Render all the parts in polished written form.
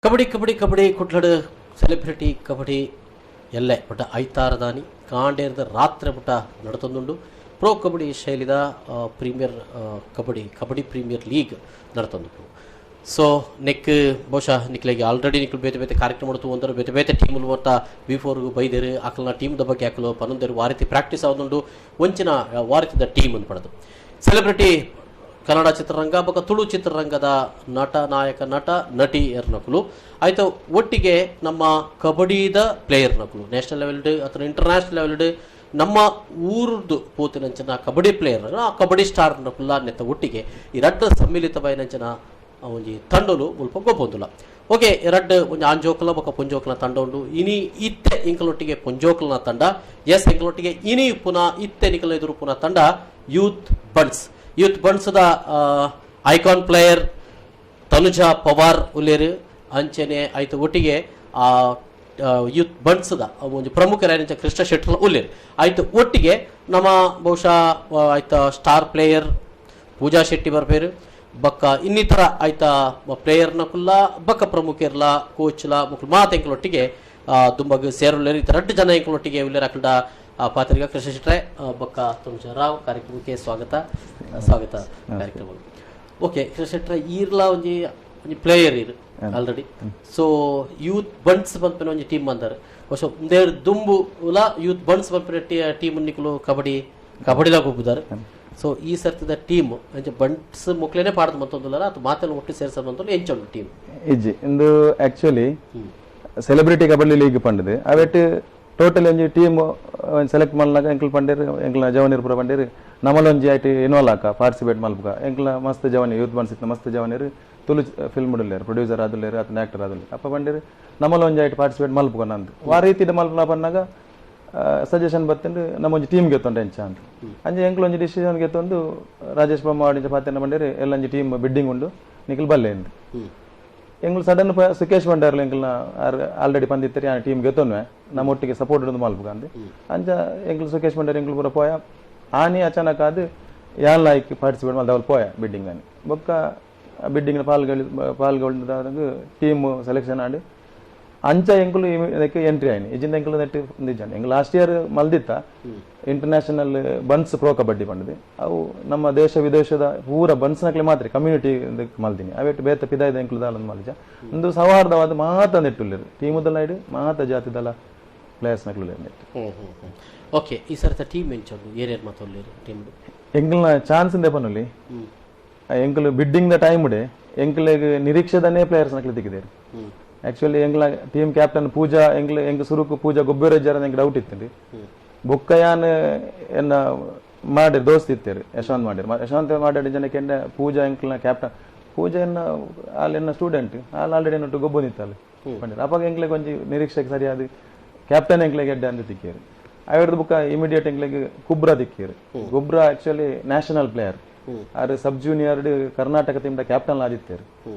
ಕಬಡ್ಡಿ ಕಬಡ್ಡಿ ಕಬಡ್ಡಿ ಕುಟ್ಲಡು ಸೆಲೆಬ್ರಿಟಿ ಕಬಡ್ಡಿ ಎಲ್ಲೆ ಪುಟ ಐತಾರದಾನಿ ಕಾಂಡೇರ್ದ ರಾತ್ರಿ ಪುಟ ನಡತೊಂದುಂಡು. ಪ್ರೋ ಕಬಡ್ಡಿ ಶೈಲಿದ premier kabaddi kabaddi premier league ನಡತೊಂದುಂಡು. ಸೊ ನೆಕ್ ಬಹುಶಃ ನಿಕ್ಲೆಗೆ ಆಲ್ರೆಡಿ ನಿಕ್ಲು ಬೇತೆ ಬೇತೆ ಕಾರ್ಯಕ್ರಮ ತೂವಂದರು, ಬೇತೆ ಬೇತೆ ಟೀಮುಲು ಮೊತ್ತ ಬಿ ಫೋರ್ಗು ಬೈದೇರು, ಅಕಲ್ನ ಟೀಮ್ದ ಬಗ್ಗೆ ಅಕಲು ಪನೊಂದೇರು, ವಾರಿತಿ ಪ್ರಾಕ್ಟೀಸ್ ಆವೊಂದುಂಡು. ಒಂಚಿನ ವಾರಿತಿದ ಟೀಮ್ ಅಂದ್ ಪಡೆದು ಸೆಲೆಬ್ರಿಟಿ ಕನ್ನಡ ಚಿತ್ರರಂಗ ಬೊಕ ತುಳು ಚಿತ್ರರಂಗದ ನಟ ನಾಯಕ ನಟ ನಟಿಯರ್ನಕುಲು ಆಯ್ತು. ಒಟ್ಟಿಗೆ ನಮ್ಮ ಕಬಡ್ಡಿದ ಪ್ಲೇಯರ್ನಕುಲು ನ್ಯಾಷನಲ್ ಲೆವೆಲ್ ಅಥವಾ ಇಂಟರ್ನ್ಯಾಷನಲ್ ಲೆವೆಲ್ ನಮ್ಮ ಊರುದು ಪೋತಿನಂಚಿನ ಕಬಡ್ಡಿ ಪ್ಲೇಯರ್, ಆ ಕಬಡ್ಡಿ ಸ್ಟಾರ್ ನಕುಲ ನೆತ್ತ ಒಟ್ಟಿಗೆ ಈ ರಡ್ಡ ಸಮ್ಮಿಲಿತವಾಯಿನಂಚಿನ ಒಂಜಿ ತಂಡಲು ಮುಲ್ಪ ಗೊಬ್ಬೊಂದುಲ್ಲ. ಓಕೆ, ರಡ್ಡ್ ಒಂಜಿ ಆಂಜೋಕುಲ ಬೊಕ ಪೊಂಜೋಕುಲ ತಂಡ ಉಂಡು. ಇನಿ ಇತ್ತೆ ಇಂಕಲೊಟ್ಟಿಗೆ ಪೊಂಜೋಕುಲನ ತಂಡ. ಎಸ್, ಇಂಕಲೊಟ್ಟಿಗೆ ಇನಿ ಪುನಃ ಇತ್ತೆ ನಿಕಲ ಎದುರು ಪುನಃ ತಂಡ ಯೂತ್ ಬಂಡ್ಸ್. ಯೂತ್ ಬಂಡ್ಸ್ದ ಐಕಾನ್ ಪ್ಲೇಯರ್ ತನುಜಾ ಪವಾರ್ ಉಲ್ಲೇರು. ಅಂಚನೆ ಆಯ್ತು ಒಟ್ಟಿಗೆ ಆ ಯೂತ್ ಬಂಡ್ಸ್ದ ಒಂಜಿ ಪ್ರಮುಖರಾದ ಕೃಷ್ಣ ಶೆಟ್ಟರ್ ಉಲ್ಲೇರು. ಆಯ್ತು ಒಟ್ಟಿಗೆ ನಮ್ಮ ಬಹುಶಃ ಆಯ್ತ ಸ್ಟಾರ್ ಪ್ಲೇಯರ್ ಪೂಜಾ ಶೆಟ್ಟಿ ಬರ್ಪೇರು. ಬಕ್ಕ ಇನ್ನಿತರ ಆಯ್ತ ಪ್ಲೇಯರ್ನ ಕುಲ್ಲ ಬಕ್ಕ ಪ್ರಮುಖರ್ಲ ಕೋಚ್ಲ ಮುಕ್ಲು ಮಾತೆಂಕಲೊಟ್ಟಿಗೆ ದುಂಬಗ್ ಸೇರುಲ್ಲೇರು. ಈ ರಡ್ಡು ಜನ ಎಂಕಲೊಟ್ಟಿಗೆ ಉಲ್ಲೇರು. ಅಕಲ್ಡ ಪಾತ್ರಿಗ ಕೃಷ್ಣ ಶೆಟ್ರೆ ಬಕ್ಕ ತನುಜಾ ರಾವ್, ಕಾರ್ಯಕ್ರಮಕ್ಕೆ ಸ್ವಾಗತ, ಸ್ವಾಗತ ಕಾರ್ಯಕ್ರಮ. ಓಕೆ ಕೃಷ್ಣ ಶೆಟ್ರೆ, ಈರ್ಲ ಒಂಜಿ ಒಂಜಿ ಪ್ಲೇಯರ್ ಇರು ಆಲ್ರೆಡಿ. ಸೊ ಯೂತ್ ಬಂಡ್ಸ್ ಪನ್ಪಿನ ಒಂಜಿ ಟೀಮ್ ಬಂದಾರೆ. ಬಹುಶಃ ಉಂದೇರ್ ದುಂಬು ಉಲ ಯೂತ್ ಬಂಡ್ಸ್ ಪನ್ಪಿನ ಟೀಮ್ ನಿಕುಲು ಕಬಡ್ಡಿ ಕಬಡ್ಡಿದಾಗ ಗೊಬ್ಬುದಾರೆ. ಸೊ ಈ ಸರ್ತಿದ ಟೀಮ್ ಅಂಚ ಬಂಡ್ಸ್ ಮೊಕ್ಲೇನೆ ಪಾಡ್ದು ಮಂತೊಂದುಲ್ಲ ಅಥವಾ ಮಾತೆಲ್ಲ ಒಟ್ಟು ಸೇರ್ಸ ಮಂತೊಂದು ಎಂಚ ಟೀಮ್? ಇಜ್ಜಿ, ಇಂದು ಆಕ್ಚುಲಿ ಸೆಲೆಬ್ರಿಟಿ ಕಬಡ್ಡಿ ಲೀಗ್ ಪಂಡದು. ಅವೆಟ್ ಟೋಟಲ್ ಒಂಜಿ ಟೀಮ್ ಸೆಲೆಕ್ಟ್ ಮಲ್ನಾಗ ಎಂಕಲ್ ಪಂಡೇರ್, ಎಂಕಲ್ನ ಜವನಿರ್ ಪೂರ ಪಂಡೇರ್, ನಮಲೊಂಜಿ ಐಟ್ ಇನ್ವಾಲ್ವ್ ಆಕ, ಪಾರ್ಟಿಸಿಪೇಟ್ ಮಲ್ಪುಗ. ಎಂಕಲ್ನ ಮಸ್ತ್ ಜವನಿ ಯೂತ್ ಬಂಡ್ಸ್ ಮಸ್ತ್ ಜವನಿರ್ ತುಳು ಫಿಲ್ಮ್ ಉಲ್ಲೇರ್, ಪ್ರೊಡ್ಯೂಸರ್ ಆದುಲ್ಲೇರ್ ಅತನ ಆಕ್ಟರ್ ಆದುಲ್ಲೇರ್. ಅಪ್ಪ ಪಂಡೇರ್, ನಮಲೊಂಜಿ ಐಟ್ ಪಾರ್ಟಿಸಿಪೇಟ್ ಮಲ್ಪುಗ ನಂದು ವಾ ರೀತಿದ ಮಲ್ಪುನ ಪನ್ನಾಗ ಸಜೆಷನ್ ಬತ್ತಂಡು, ನಮ್ಮೊಂಜಿ ಟೀಮ್ ಗೆತ್ತೊಂಡು ಎಂಚ ಅಂತ. ಅಂಚೆ ಎಂಕಲ್ ಒಂಜಿ ಡಿಸಿಷನ್ ಗೆತ್ತೊಂದು, ರಾಜೇಶ್ ಬೊಮ್ಮವಾಡಿ ಪಾತೆರ್ನ ಪಂಡೇರ್, ಎಲ್ಲಂಜಿ ಟೀಮ್ ಬಿಡ್ಡಿಂಗ್ ಉಂಡು, ನಿಕಲ್ ಬಲ್ಲೆ ಇಂದು. ಎಂಗ್ಲು ಸಡನ್ ಸುಕೇಶ್ ಭಂಡಾರ್ಲ ಎಂಕಲ್ನ ಆಲ್ರೆಡಿ ಪಂದಿತ್ತರಿ, ಆ ಟೀಮ್ ಗೆತ್ತೊನ್ವೆ, ನಮ್ಮ ಒಟ್ಟಿಗೆ ಸಪೋರ್ಟ್ ಉಂಡು ಮಲ್ಪುಗ ಅಂದ್. ಅಂಚ ಎಂಕಲ್ ಸುಕೇಶ್ ಭಂಡಾರಿ ಎಂಕಲ್ ಪೂರ ಪೋಯ. ಆನಿ ಅಚಾನಕ್ ಅದು ಯಾನ್ ಲಾಯ್ಕ್ ಪಾರ್ಟಿಸಿಪೇಟ್ ಮಲ್ದ ಪೋಯ ಬಿಡ್ಡಿಂಗ್ అని. ಬೊಕ್ಕ ಬಿಡ್ಡಿಂಗ್ ಪಾಲ್ಗೊಳ್ಳಿ ಪಾಲ್ಗೊಳ್ಳಿದಾಗ ಟೀಮ್ ಸೆಲೆಕ್ಷನ್ ಆಂಡ್. ಅಂಚ ಎಂಕುಲು ಇದಕ್ಕೆ ಎಂಟ್ರಿ ಆಯ್ನಿ. ಇಜಿಂದ ಎಂಕುಲು ನೆಟ್ ನಿಜ ಎಂಕ್ ಲಾಸ್ಟ್ ಇಯರ್ ಮಲ್ದಿತ್ತ ಇಂಟರ್ನ್ಯಾಷನಲ್ ಬನ್ಸ್ ಪ್ರೋ ಕಬಡ್ಡಿ ಪಂಡದು. ಅವು ನಮ್ಮ ದೇಶ ವಿದೇಶದ ಪೂರ ಬನ್ಸ್ ನಕ್ಲೆ ಮಾತ್ರ ಕಮ್ಯುನಿಟಿ ಮಲ್ದಿನಿ. ಅವೆಟ್ ಬೇತ ಪಿದಾಯ್ದ ಎಂಕುಲು ದಾಲಂದ್ ಮಲ್ಜ. ಒಂದು ಸೌಹಾರ್ದವಾದ ಮಾತ ನೆಟ್ಟುಲ್ಲೇರು. ಟೀಮುದಲ್ಲ ಇಡು ಮಾತ ಜಾತಿದಲ್ಲ ಪ್ಲೇಯರ್ಸ್ ನಕ್ಲು ನೆಟ್ಟು. ಓಕೆ, ಈ ಸರ್ತ ಟೀಮ್ ಎಂಚೊಂದು, ಏನೇನು ಮಾತೊಲ್ಲೇರು ಟೀಮ್? ಎಂಕಲ್ನ ಚಾನ್ಸ್ ಇಂದೆ ಪನ್ನುಲಿ, ಎಂಕಲು ಬಿಡ್ಡಿಂಗ್ the time ಉಡೆ ಎಂಕಲೆಗ್ ನಿರೀಕ್ಷೆದನೇ ಪ್ಲೇಯರ್ಸ್ ನಕ್ಲೆ ತಿಕ್ಕಿದೇರು. ಆಕ್ಚುಲಿ ಎಂಕ್ಲ ಟೀಮ್ ಕ್ಯಾಪ್ಟನ್ ಪೂಜಾ, ಎಂಕ್ಲ ಎಂಕ್ ಸುರುಕು ಪೂಜಾ ಗೊಬ್ಬರ ಎಂಕ್ ಡೌಟ್ ಇತ್ತು. ಬೊಕ್ಕಯಾನ್ ಎನ್ನ ಮಾಡಿ ದೋಸ್ತ್ ಇತ್ತೇರು, ಯಶವಂತ್ ಮಾಡಿರ್. ಯಶವಂತ್ ಮಾಡಿ ಜನಕ್ಕೆ ಎಂಡ ಪೂಜಾ ಎಂಕ್ಲ ಕ್ಯಾಪ್ಟನ್, ಪೂಜಾ ಎನ್ನ ಅಲ್ಲಿ ಎನ್ನ ಸ್ಟೂಡೆಂಟ್ ಅಲ್ಲಿ ಆಲ್ರೆಡಿ ನೊಟ್ಟು ಗೊಬ್ಬೊಂದಿತ್ತಲ್ಲ ಪಂಡಿರ್. ಅಪ್ಪಾಗ ಎಂಕ್ಲೆಗ್ ಒಂಜಿ ನಿರೀಕ್ಷೆಗೆ ಸರಿಯಾದ ಕ್ಯಾಪ್ಟನ್ ಎಂಕ್ಲೆಗ್ ಎಡ್ಡೆ ಅಂದ್ ತಿಕ್ಕೇರು. ಅವೆರ್ದು ಬುಕ್ಕ ಇಮಿಡಿಯೇಟ್ ಎಂಕ್ಲೆಗ್ ಕುಬ್ರ ದಿಕ್ಕೇರು. ಕುಬ್ರ ಆಕ್ಚುಲಿ ನ್ಯಾಷನಲ್ ಪ್ಲೇಯರ್ ಆರ್, sub junior Karnataka team captain ಆದಿತ್ತೇರು.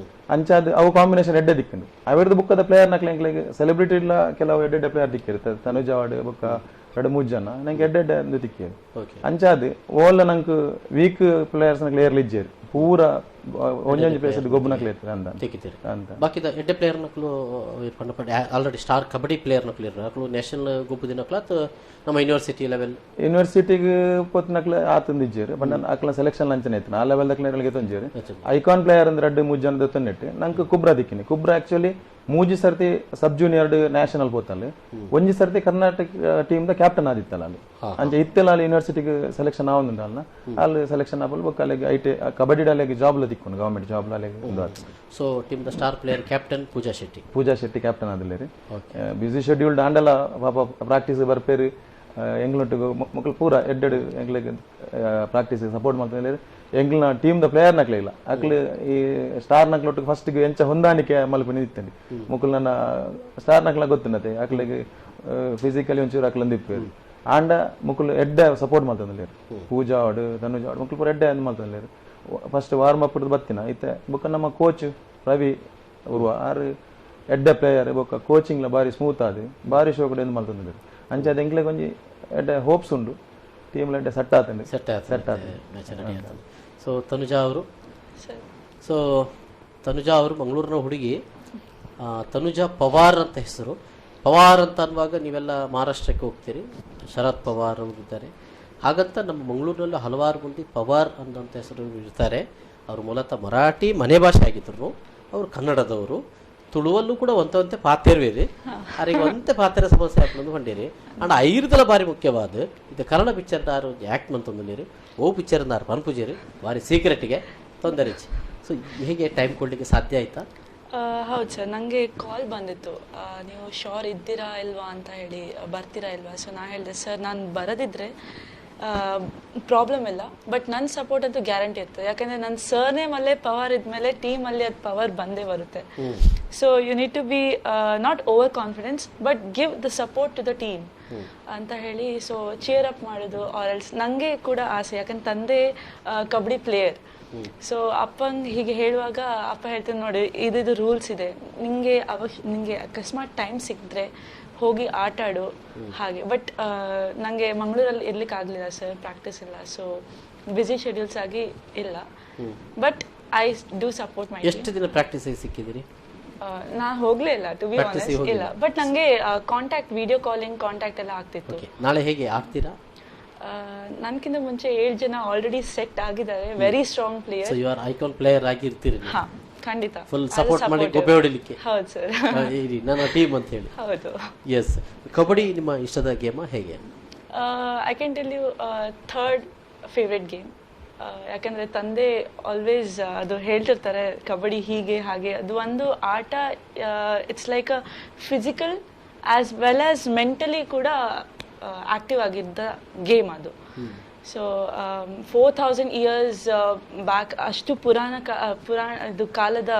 ಅಂಚಾದ್ ಅವು ಕಾಂಬಿನೇಷನ್ ಎಡ್ಡೆ ದಿಕ್ಕಂಡು. ಅವೆರ್ದು ಬುಕ್ಕದ ಪ್ಲೇಯರ್ ನಕ್ಲೆ ಎಂಕ್ಲೆಗ್ ಸೆಲೆಬ್ರಿಟಿ ಇಲ್ಲ ಕೆಲವು ಎಡ್ಡೆ ಪ್ಲೇಯರ್ ದಿಕ್ಕೇರು. ತನುಜ ವಾಡ್ ಬುಕ್ಕ ಎರಡು ಮೂರು ಜನ ನಂಗೆ ಎಡ್ಡೆ ಎಡ್ಡೆ ಅಂದು ತಿಕ್ಕೇರು. ಅಂಚಾದ್ ಓಲ್ಲ ನಂಗೆ ವೀಕ್ ಪ್ಲೇಯರ್ಸ್ ನಕ್ಲೆ ಏರ್ಲಿ ಇಜ್ಜೇರು. ಪೂರ ಒಂಜೊಂಜಿ ಪ್ಲೇಸ್ ಗೊಬ್ಬು ನಕ್ಲೆ ಇರ್ತದೆ ಅಂತ. ತಿಕ್ಕಿತೀರಿ. ಅಂತ. ಬಾಕಿದ ಎಡ್ಡೆ ಪ್ಲೇಯರ್ ನಕ್ಲು ಪಂಡ ಆಲ್ರೆಡಿ ಸ್ಟಾರ್ ಕಬಡ್ಡಿ ಪ್ಲೇಯರ್ ನಕ್ಲು ಇರು ಅಕ್ಲು ನ್ಯಾಷನಲ್ ಗೊಬ್ಬು ದಿನಕ್ಲ ಅಥವಾ ನಮ್ಮ ಯೂನಿವರ್ಸಿಟಿ ಲೆವೆಲ್? ಯೂನಿವರ್ಸಿಟಿಗೆ ಪೊತ್ನಕ್ಲೆ ಆತಂದಿಜ್ಜೇರು. ಬಟ್ ಅಕ್ಲ ಸೆಲೆಕ್ಷನ್ ಲಂಚನೆ ಇತ್ತು. ಆ ಲೆವೆಲ್ ದಕ್ಲೆ ತೊಂಜೇರು. ಐಕಾನ್ ಪ್ಲೇಯರ್ ಅಂದ್ರೆ ರಡ್ಡು ಮೂರು ಜನ ದೊತ್ತೊನ್ನೆಟ್ಟು ನಂಗೆ ಕುಬ್ರ ದಿಕ್ಕಿನಿ. ಕುಬ್ರ ಆಕ್ಚುಲಿ ಮೂಜಿ ಸರ್ತಿ ಸಬ್ ಜೂನಿಯರ್ ನ್ಯಾಷನಲ್ ಪೋತಲ್ಲಿ, ಒಂಜಿ ಸರ್ತಿ ಕರ್ನಾಟಕ ಟೀಮ್ the captain ಆದಿತ್ತಲ್ಲ ಅಲ್ಲಿ. ಅಂಚೆ ಇತ್ತೆಲ್ಲ ಅಲ್ಲಿ ಯೂನಿವರ್ಸಿಟಿಗೆ ಸೆಲೆಕ್ಷನ್ ಆವೊಂದುಂಡು. ಅಲ್ಲ, ಅಲ್ಲಿ ಸೆಲೆಕ್ಷನ್ ಆಪಲ್ ಬೊಕ್ಕ ಅಲ್ಲಿಗೆ IT kabaddi ಅಲ್ಲಿಗೆ ಜಾಬ್ ದಿಕ್ಕೊಂಡು, ಗವರ್ಮೆಂಟ್ ಜಾಬ್ ಅಲ್ಲಿಗೆ ಉಂದು ಆತು. So team the star player captain Pooja Shetty. Pooja Shetty captain ಆದಿಲ್ಲೇರಿ. ಬ್ಯುಸಿ ಶೆಡ್ಯೂಲ್ಡ್ ಆಂಡಲ ಪಾಪ ಪ್ರಾಕ್ಟೀಸ್ ಬರ್ಪೇರು. ಎಂಗ್ಲೊಟ್ಟಿಗೆ ಮಕ್ಕಳು ಪೂರ ಎಡ್ಡೆಡ್ ಎಂಗ್ಲಿಗೆ ಪ್ರಾಕ್ಟೀಸ್ ಸಪೋರ್ಟ್ ಮಾಡ್ತಾರೆ. ಎಂಗ್ಲನ ಟೀಮ್ the player ನಕ್ಲೆ ಇಲ್ಲ ಅಕ್ಲು ಈ ಸ್ಟಾರ್ ನಕ್ಲೊಟ್ಟಿಗೆ ಫಸ್ಟ್ ಎಂಚ ಹೊಂದಾಣಿಕೆ ಮಲ್ಪು ನಿತ್ತಂడి. ಮುಕುಲ್ ನನ್ನ ಸ್ಟಾರ್ ನಕ್ಲ ಗೊತ್ತಿನತೆ, ಅಕ್ಲಿಗೆ ಫಿಸಿಕಲಿ ಒಂಚೂರು ಅಕ್ಲಂದು ಇಪ್ಪೇರು. ಆಂಡ ಮುಕುಲು ಎಡ್ಡೆ ಸಪೋರ್ಟ್ ಮಾಡ್ತಂದಿಲ್ಲೇರು. ಪೂಜಾ ಆಡು, ತನುಜ ಆಡು, ಮುಕುಲು ಪೂರ ಎಡ್ಡೆ ಮಲ್ತಂದಿಲ್ಲೇರು. ಫಸ್ಟ್ ವಾರ್ಮ್ ಅಪ್ ಬತ್ತಿನ ಇತ್ತೆ ಬೊಕ್ಕ ನಮ್ಮ ಕೋಚ್ ರವಿ ಉರ್ವ ಆರು ಎಡ್ಡೆ ಪ್ಲೇಯರ್. ಬೊಕ್ಕ ಕೋಚಿಂಗ್ಲ ಬಾರಿ ಸ್ಮೂತ್ ಆದ್ ಬಾರಿ ಶೋ ಕೂಡ ಮಲ್ತಂದಿಲ್ಲೇರು. ಅಂಚೆ ಅದು ಎಂಕ್ಲೆಗ್ ಒಂಜಿ ಎಡ್ಡೆ ಹೋಪ್ಸ್ ಉಂಡು. ಟೀಮ್ ಎಡ್ಡೆ ಸೆಟ್ ಆತಂಡು. ಸೆಟ್ ಸೆಟ್ ಆಯ್ತು, ಮ್ಯಾಚ್ ರೆಡಿ ಆಯ್ತು. ಸೊ ತನುಜಾ ಅವರು, ಸೊ ತನುಜಾ ಅವರು ಮಂಗಳೂರಿನ ಹುಡುಗಿ. Tanuja Pawar ಅಂತ ಹೆಸರು. ಪವಾರ್ ಅಂತ ಅನ್ನುವಾಗ ನೀವೆಲ್ಲ ಮಹಾರಾಷ್ಟ್ರಕ್ಕೆ ಹೋಗ್ತೀರಿ, ಶರದ್ ಪವಾರ್ ಅವರು ಇದ್ದಾರೆ. ಹಾಗಂತ ನಮ್ಮ ಮಂಗಳೂರಿನಲ್ಲೂ ಹಲವಾರು ಮಂದಿ ಪವಾರ್ ಅನ್ನೋಂಥ ಹೆಸರು ಇರ್ತಾರೆ. ಅವರು ಮೂಲತಃ ಮರಾಠಿ ಮನೆ ಭಾಷೆ ಆಗಿದ್ರು, ಅವರು ಕನ್ನಡದವರು. ತುಳುವಲ್ಲೂ ಕೂಡ ಒಂತೆ ಪಾತೆರ್ವೇರಿ, ಆರಿಗೆ ಒಂತೆ ಪಾತೆರ ಸಮಸ್ಯೆ ಹಾಕೊಂಡು ಹೊಂಡೀರಿ. ಅಂಡ್ ಐರ್ದಲ ಬಾರಿ ಮುಖ್ಯವಾದ ಇದು ಕನ್ನಡ ಪಿಕ್ಚರ್ ದಾರು ಆ್ಯಕ್ಟ್ ಮಂತೊಂದು ಓ ಪಿಕ್ಚರ್ ದಾರು ಪನ್ಪುಜೇರಿ ಬಾರಿ ಸೀಕ್ರೆಟ್ಗೆ ತೊಂದರೆ. ಸೊ ಹೇಗೆ ಟೈಮ್ ಕೊಡಲಿಕ್ಕೆ ಸಾಧ್ಯ ಆಯ್ತಾ? ಹೌದು ಸರ್, ನನಗೆ ಕಾಲ್ ಬಂದಿತ್ತು, ನೀವು ಶೋರ್ ಇದ್ದೀರಾ ಇಲ್ವಾ ಅಂತ ಹೇಳಿ, ಬರ್ತೀರಾ ಇಲ್ವಾ. ಸೊ ನಾನು ಹೇಳಿದೆ ಸರ್, ನಾನು ಬರದಿದ್ದರೆ ಪ್ರಾಬ್ಲಮ್ ಇಲ್ಲ, ಬಟ್ ನನ್ನ ಸಪೋರ್ಟ್ ಅಂತೂ ಗ್ಯಾರಂಟಿ ಇರ್ತದೆ. ಯಾಕಂದರೆ ನನ್ನ ಸರ್ನೇಮಲ್ಲೇ ಪವರ್ ಇದ್ಮೇಲೆ ಟೀಮಲ್ಲಿ ಅದು ಪವರ್ ಬಂದೇ ಬರುತ್ತೆ. So you need to be not over confidence but give the support to the team ಅಂತ ಹೇಳಿ. So cheer up ಮಾಡೋದು ಆರ್ ಎಲ್ಸ್ ನನಗೆ ಕೂಡ ಆಸೆ, ಯಾಕಂದ್ರೆ ತಂದೆ ಕಬಡ್ಡಿ ಪ್ಲೇಯರ್. ಸೊ ಅಪ್ಪಂಗೆ ಹೀಗೆ ಹೇಳುವಾಗ ಅಪ್ಪ ಹೇಳ್ತೀನಿ, ನೋಡಿ ಇದಿದು ರೂಲ್ಸ್ ಇದೆ, ನಿಂಗೆ ನಿಂಗೆ ಅಕಸ್ಮಾತ್ ಟೈಮ್ ಸಿಕ್ಕಿದ್ರೆ ಹೋಗಿ ಆಟ ಆಡು ಹಾಗೆ. ಬಟ್ ನನಗೆ ಮಂಗಳೂರಲ್ಲಿ ಇರ್ಲಿಕ್ಕೆ ಆಗಲಿಲ್ಲ ಸರ್, ಪ್ರಾಕ್ಟೀಸ್ ಇಲ್ಲ, so busy schedules ಆಗಿ ಇಲ್ಲ. But I do support my. ಎಷ್ಟು ದಿನ ಪ್ರಾಕ್ಟೀಸ್ ಸಿಕ್ಕಿದಿರಿ? ನಾ ಹೋಗ್ಲೇ ಇಲ್ಲ to be honest, ಇಲ್ಲ. ಬಟ್ ನನಗೆ contact, video calling contact ಎಲ್ಲ ಆಗ್ತಿತ್ತು. ನಾಳೆ ಹೇಗೆ ಆಗ್ತೀರಾ? ನನ್ಕಿಂತ ಮುಂಚೆ 7 ಜನ ಆಲ್ರೆಡಿ ಸೆಟ್ ಆಗಿದ್ದಾರೆ, very strong player. So you are icon player ಆಗಿರ್ತೀರಿ? ಹಾ, ಖಂಡಿತ. ಫುಲ್ ಸಪೋರ್ಟ್ ಮಾಡಿ ಗೊಬ್ಬೆ ಹೊಡಿಲಿಕ್ಕೆ. ಹೌದು ಸರ್, ನನ್ನ ಟೀಮ್ ಅಂತ ಹೇಳಿ. ಹೌದು. ಎಸ್, ಕಬಡ್ಡಿ ನಿಮ್ಮ ಇಷ್ಟದ ಗೇಮ್ ಹೇಗೆ? I can tell you third favourite game. ಯಾಕಂದರೆ ತಂದೆ ಆಲ್ವೇಸ್ ಅದು ಹೇಳ್ತಿರ್ತಾರೆ, ಕಬಡ್ಡಿ ಹೀಗೆ ಹಾಗೆ. ಅದು ಒಂದು ಆಟ, it's like a physical as well as mentally ಕೂಡ ಆಕ್ಟಿವ್ ಆಗಿದ್ದ ಗೇಮ್ ಅದು. So 4000 years back, ಅಷ್ಟು ಪುರಾಣ ಇದು ಕಾಲದ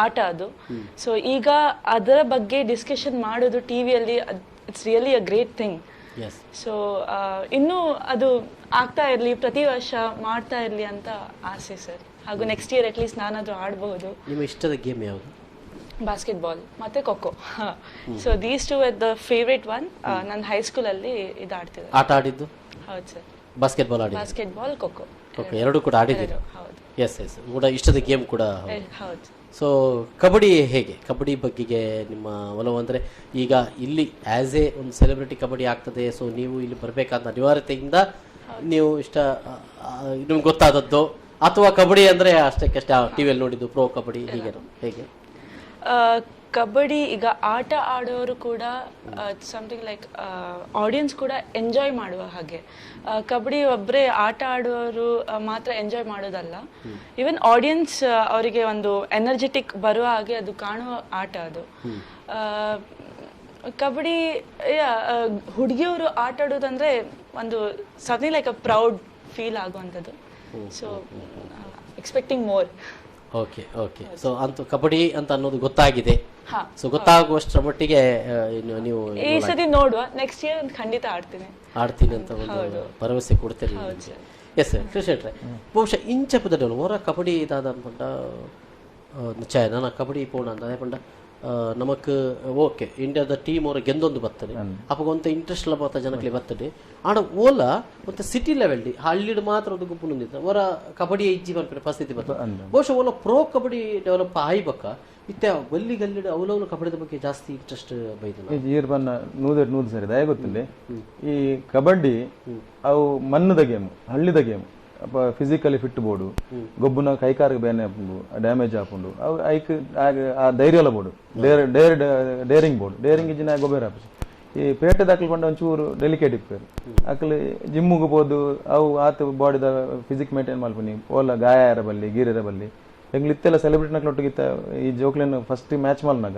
ಆಟ ಅದು. ಸೊ ಈಗ ಅದರ ಬಗ್ಗೆ ಡಿಸ್ಕಷನ್ ಮಾಡೋದು ಟಿ ವಿಯಲ್ಲಿ, it's really a great thing. So ಇನ್ನೂ ಅದು ಆಗ್ತಾ ಇರಲಿ, ಪ್ರತಿ ವರ್ಷ ಮಾಡ್ತಾ ಇರಲಿ ಅಂತ ಆಸೆ ಸರ್. ಹಾಗೂ next year at least ನಾನಾದರೂ ಆಡಬಹುದು. ನಿಮ್ಮ ಇಷ್ಟದ ಗೇಮ್ ಯಾವುದು? ಬಾಸ್ಕೆಟ್ಬಾಲ್ ಮತ್ತು kho kho. So these two are the favourite one. ನಾನು ಹೈಸ್ಕೂಲಲ್ಲಿ ಇದು ಆಡ್ತಿದ್ದೆ. ಆಟ ಆಡಿದ್ದು? ಹೌದು ಸರ್, ಬಾಸ್ಕೆಟ್ಬಾಲ್ ಆಡಿದ್ದು, ಬಾಸ್ಕೆಟ್ಬಾಲ್, ಖೋಖೋ. ಓಕೆ, ಎರಡು ಕೂಡ ಆಡಿದ್ದೀರಿ? ಹೌದು. ಎಸ್ ಎಸ್, ಕೂಡ ಇಷ್ಟದ ಗೇಮ್ ಕೂಡ. ಹೌದು. ಸೊ ಕಬಡ್ಡಿ ಹೇಗೆ, ಕಬಡ್ಡಿ ಬಗ್ಗೆಗೆ ನಿಮ್ಮ ಒಲವು? ಅಂದರೆ ಈಗ ಇಲ್ಲಿ ಆ್ಯಸ್ ಎ ಒಂದು ಸೆಲೆಬ್ರಿಟಿ ಕಬಡ್ಡಿ ಆಗ್ತದೆ, ಸೊ ನೀವು ಇಲ್ಲಿ ಬರಬೇಕಾದ ಅನಿವಾರ್ಯತೆಯಿಂದ ನೀವು ಇಷ್ಟ ನಿಮ್ಗೆ ಗೊತ್ತಾದದ್ದು, ಅಥವಾ ಕಬಡ್ಡಿ ಅಂದರೆ ಅಷ್ಟಕ್ಕಷ್ಟೇ ಟಿ ವಿಯಲ್ಲಿ ನೋಡಿದ್ದು ಪ್ರೋ ಕಬಡ್ಡಿ ಹೀಗೆ ಹೇಗೆ? ಕಬಡ್ಡಿ ಈಗ ಆಟ ಆಡೋರು ಕೂಡ something like audience ಕೂಡ ಎಂಜಾಯ್ ಮಾಡುವ ಹಾಗೆ. ಕಬಡ್ಡಿ ಒಬ್ಬರೇ ಆಟ ಆಡೋರು ಮಾತ್ರ ಎಂಜಾಯ್ ಮಾಡೋದಲ್ಲ, ಈವನ್ ಆಡಿಯನ್ಸ್ ಅವರಿಗೆ ಒಂದು ಎನರ್ಜೆಟಿಕ್ ಬರುವ ಹಾಗೆ ಅದು ಕಾಣುವ ಆಟ ಅದು ಕಬಡ್ಡಿ. ಹುಡುಗಿಯವರು ಆಟ ಆಡೋದಂದ್ರೆ ಒಂದು something like a proud feel ಆಗುವಂಥದ್ದು. So expecting more. Okay okay, so ಅಂತೂ ಕಬಡ್ಡಿ ಅಂತ ಅನ್ನೋದು ಗೊತ್ತಾಗಿದೆ. ಸೊ ಗೊತ್ತಾಗುವಷ್ಟರ ಮಟ್ಟಿಗೆ ನೀವು ಈ ಸತಿ ನೋಡುವ, ನೆಕ್ಸ್ಟ್ ಇಯರ್ ಖಂಡಿತ ಆಡ್ತೀನಿ ಆಡ್ತೀನಿ ಅಂತ ಒಂದು ಭರವಸೆ ಕೊಡ್ತೀರಿ. ಎಸ್ ಕೃಷ್ಣ, ಬಹುಶಃ ಇಂಚ ಪುದಡಲು ಹೊರ ಕಬಡ್ಡಿ ಇದಾದ ಪಂಡ ಛಾಯ ನಾನು ಕಬಡ್ಡಿ ಪೋಣ ಅಂತ ಅದೇ ಪಂಡ ನಮಕ್ ಓಕೆ ಇಂಡಿಯಾದ ಟೀಮ್ ಅವರ ಗೆಂದೊಂದು ಬರ್ತದೆ, ಅಪ್ಪಗ ಒಂತ ಇಂಟ್ರೆಸ್ಟ್ ಎಲ್ಲ ಬರ್ತಾ ಜನಕ್ಕೆ ಬರ್ತದೆ. ಆಡ ಓಲ ಒಂದು ಸಿಟಿ ಲೆವೆಲ್ ಹಳ್ಳಿಡ್ ಮಾತ್ರ ಒಂದು ಗುಂಪು ನೊಂದಿತ್ತು ಅವರ ಕಬಡ್ಡಿ ಇಜ್ಜಿ ಬರ್ತಾರೆ ಪರಿಸ್ಥಿತಿ ಬರ್ತದೆ. ಬಹುಶಃ ಓಲ ಪ್ರೋ ಕಬಡ್ಡಿ ಡೆವಲಪ್ ಆಯ್ಬಕ್ಕ ಇತ್ತೆ ಗಲ್ಲಿ ಗಲ್ಲಿಡ್ ಅವಲವಲು ಕಬಡ್ಡಿದ ಬಗ್ಗೆ ಜಾಸ್ತಿ ಇಂಟ್ರೆಸ್ಟ್ ಬೈದ. ಈರ್ ಬನ್ನ ನೂದೆರಡು ನೂದು ಸರಿ ದಯ ಗೊತ್ತಿಲ್ಲ. ಈ ಕಬಡ್ಡಿ ಅವು ಮಣ್ಣದ game, ಹಳ್ಳಿದ game. Physically fit board, ಗೊಬ್ಬುನ ಕೈಕಾರಿಗೆ ಬೇನೆ ಆಪುಂಡು, ಡ್ಯಾಮೇಜ್ ಆಪುಂಡು, ಅವು ಐಕ್ ಆ ಧೈರ್ಯ ಎಲ್ಲ board, dare dare daring board, daring ಇಜ್ಜಿನ ಗೊಬ್ಬರ ಆಪುಜಿ. ಈ ಪೇಟೆ ದಾಖಲು ಪಂಡ ಒಂಚೂರು ಡೆಲಿಕೇಟ್ ಇಪ್ಪೇರು ಅಕ್ಲು ಜಿಮ್ಗೆ ಪೋದು ಅವು ಆತ ಬಾಡಿದ ಫಿಸಿಕ್ ಮೇಂಟೈನ್ ಮಲ್ಪುನಿ, ಓಲ ಗಾಯ ಇರಬಲ್ಲಿ ಗೀರಿರ ಬಲ್ಲಿ. ಎಂಗ್ಲು ಇತ್ತೆಲ್ಲ ಸೆಲೆಬ್ರಿಟಿ ನಕ್ಲೊಟ್ಟಿಗೆ ಈ ಜೋಕ್ಲೆನ್ ಫಸ್ಟ್ ಮ್ಯಾಚ್ ಮಲ್ನಾಗ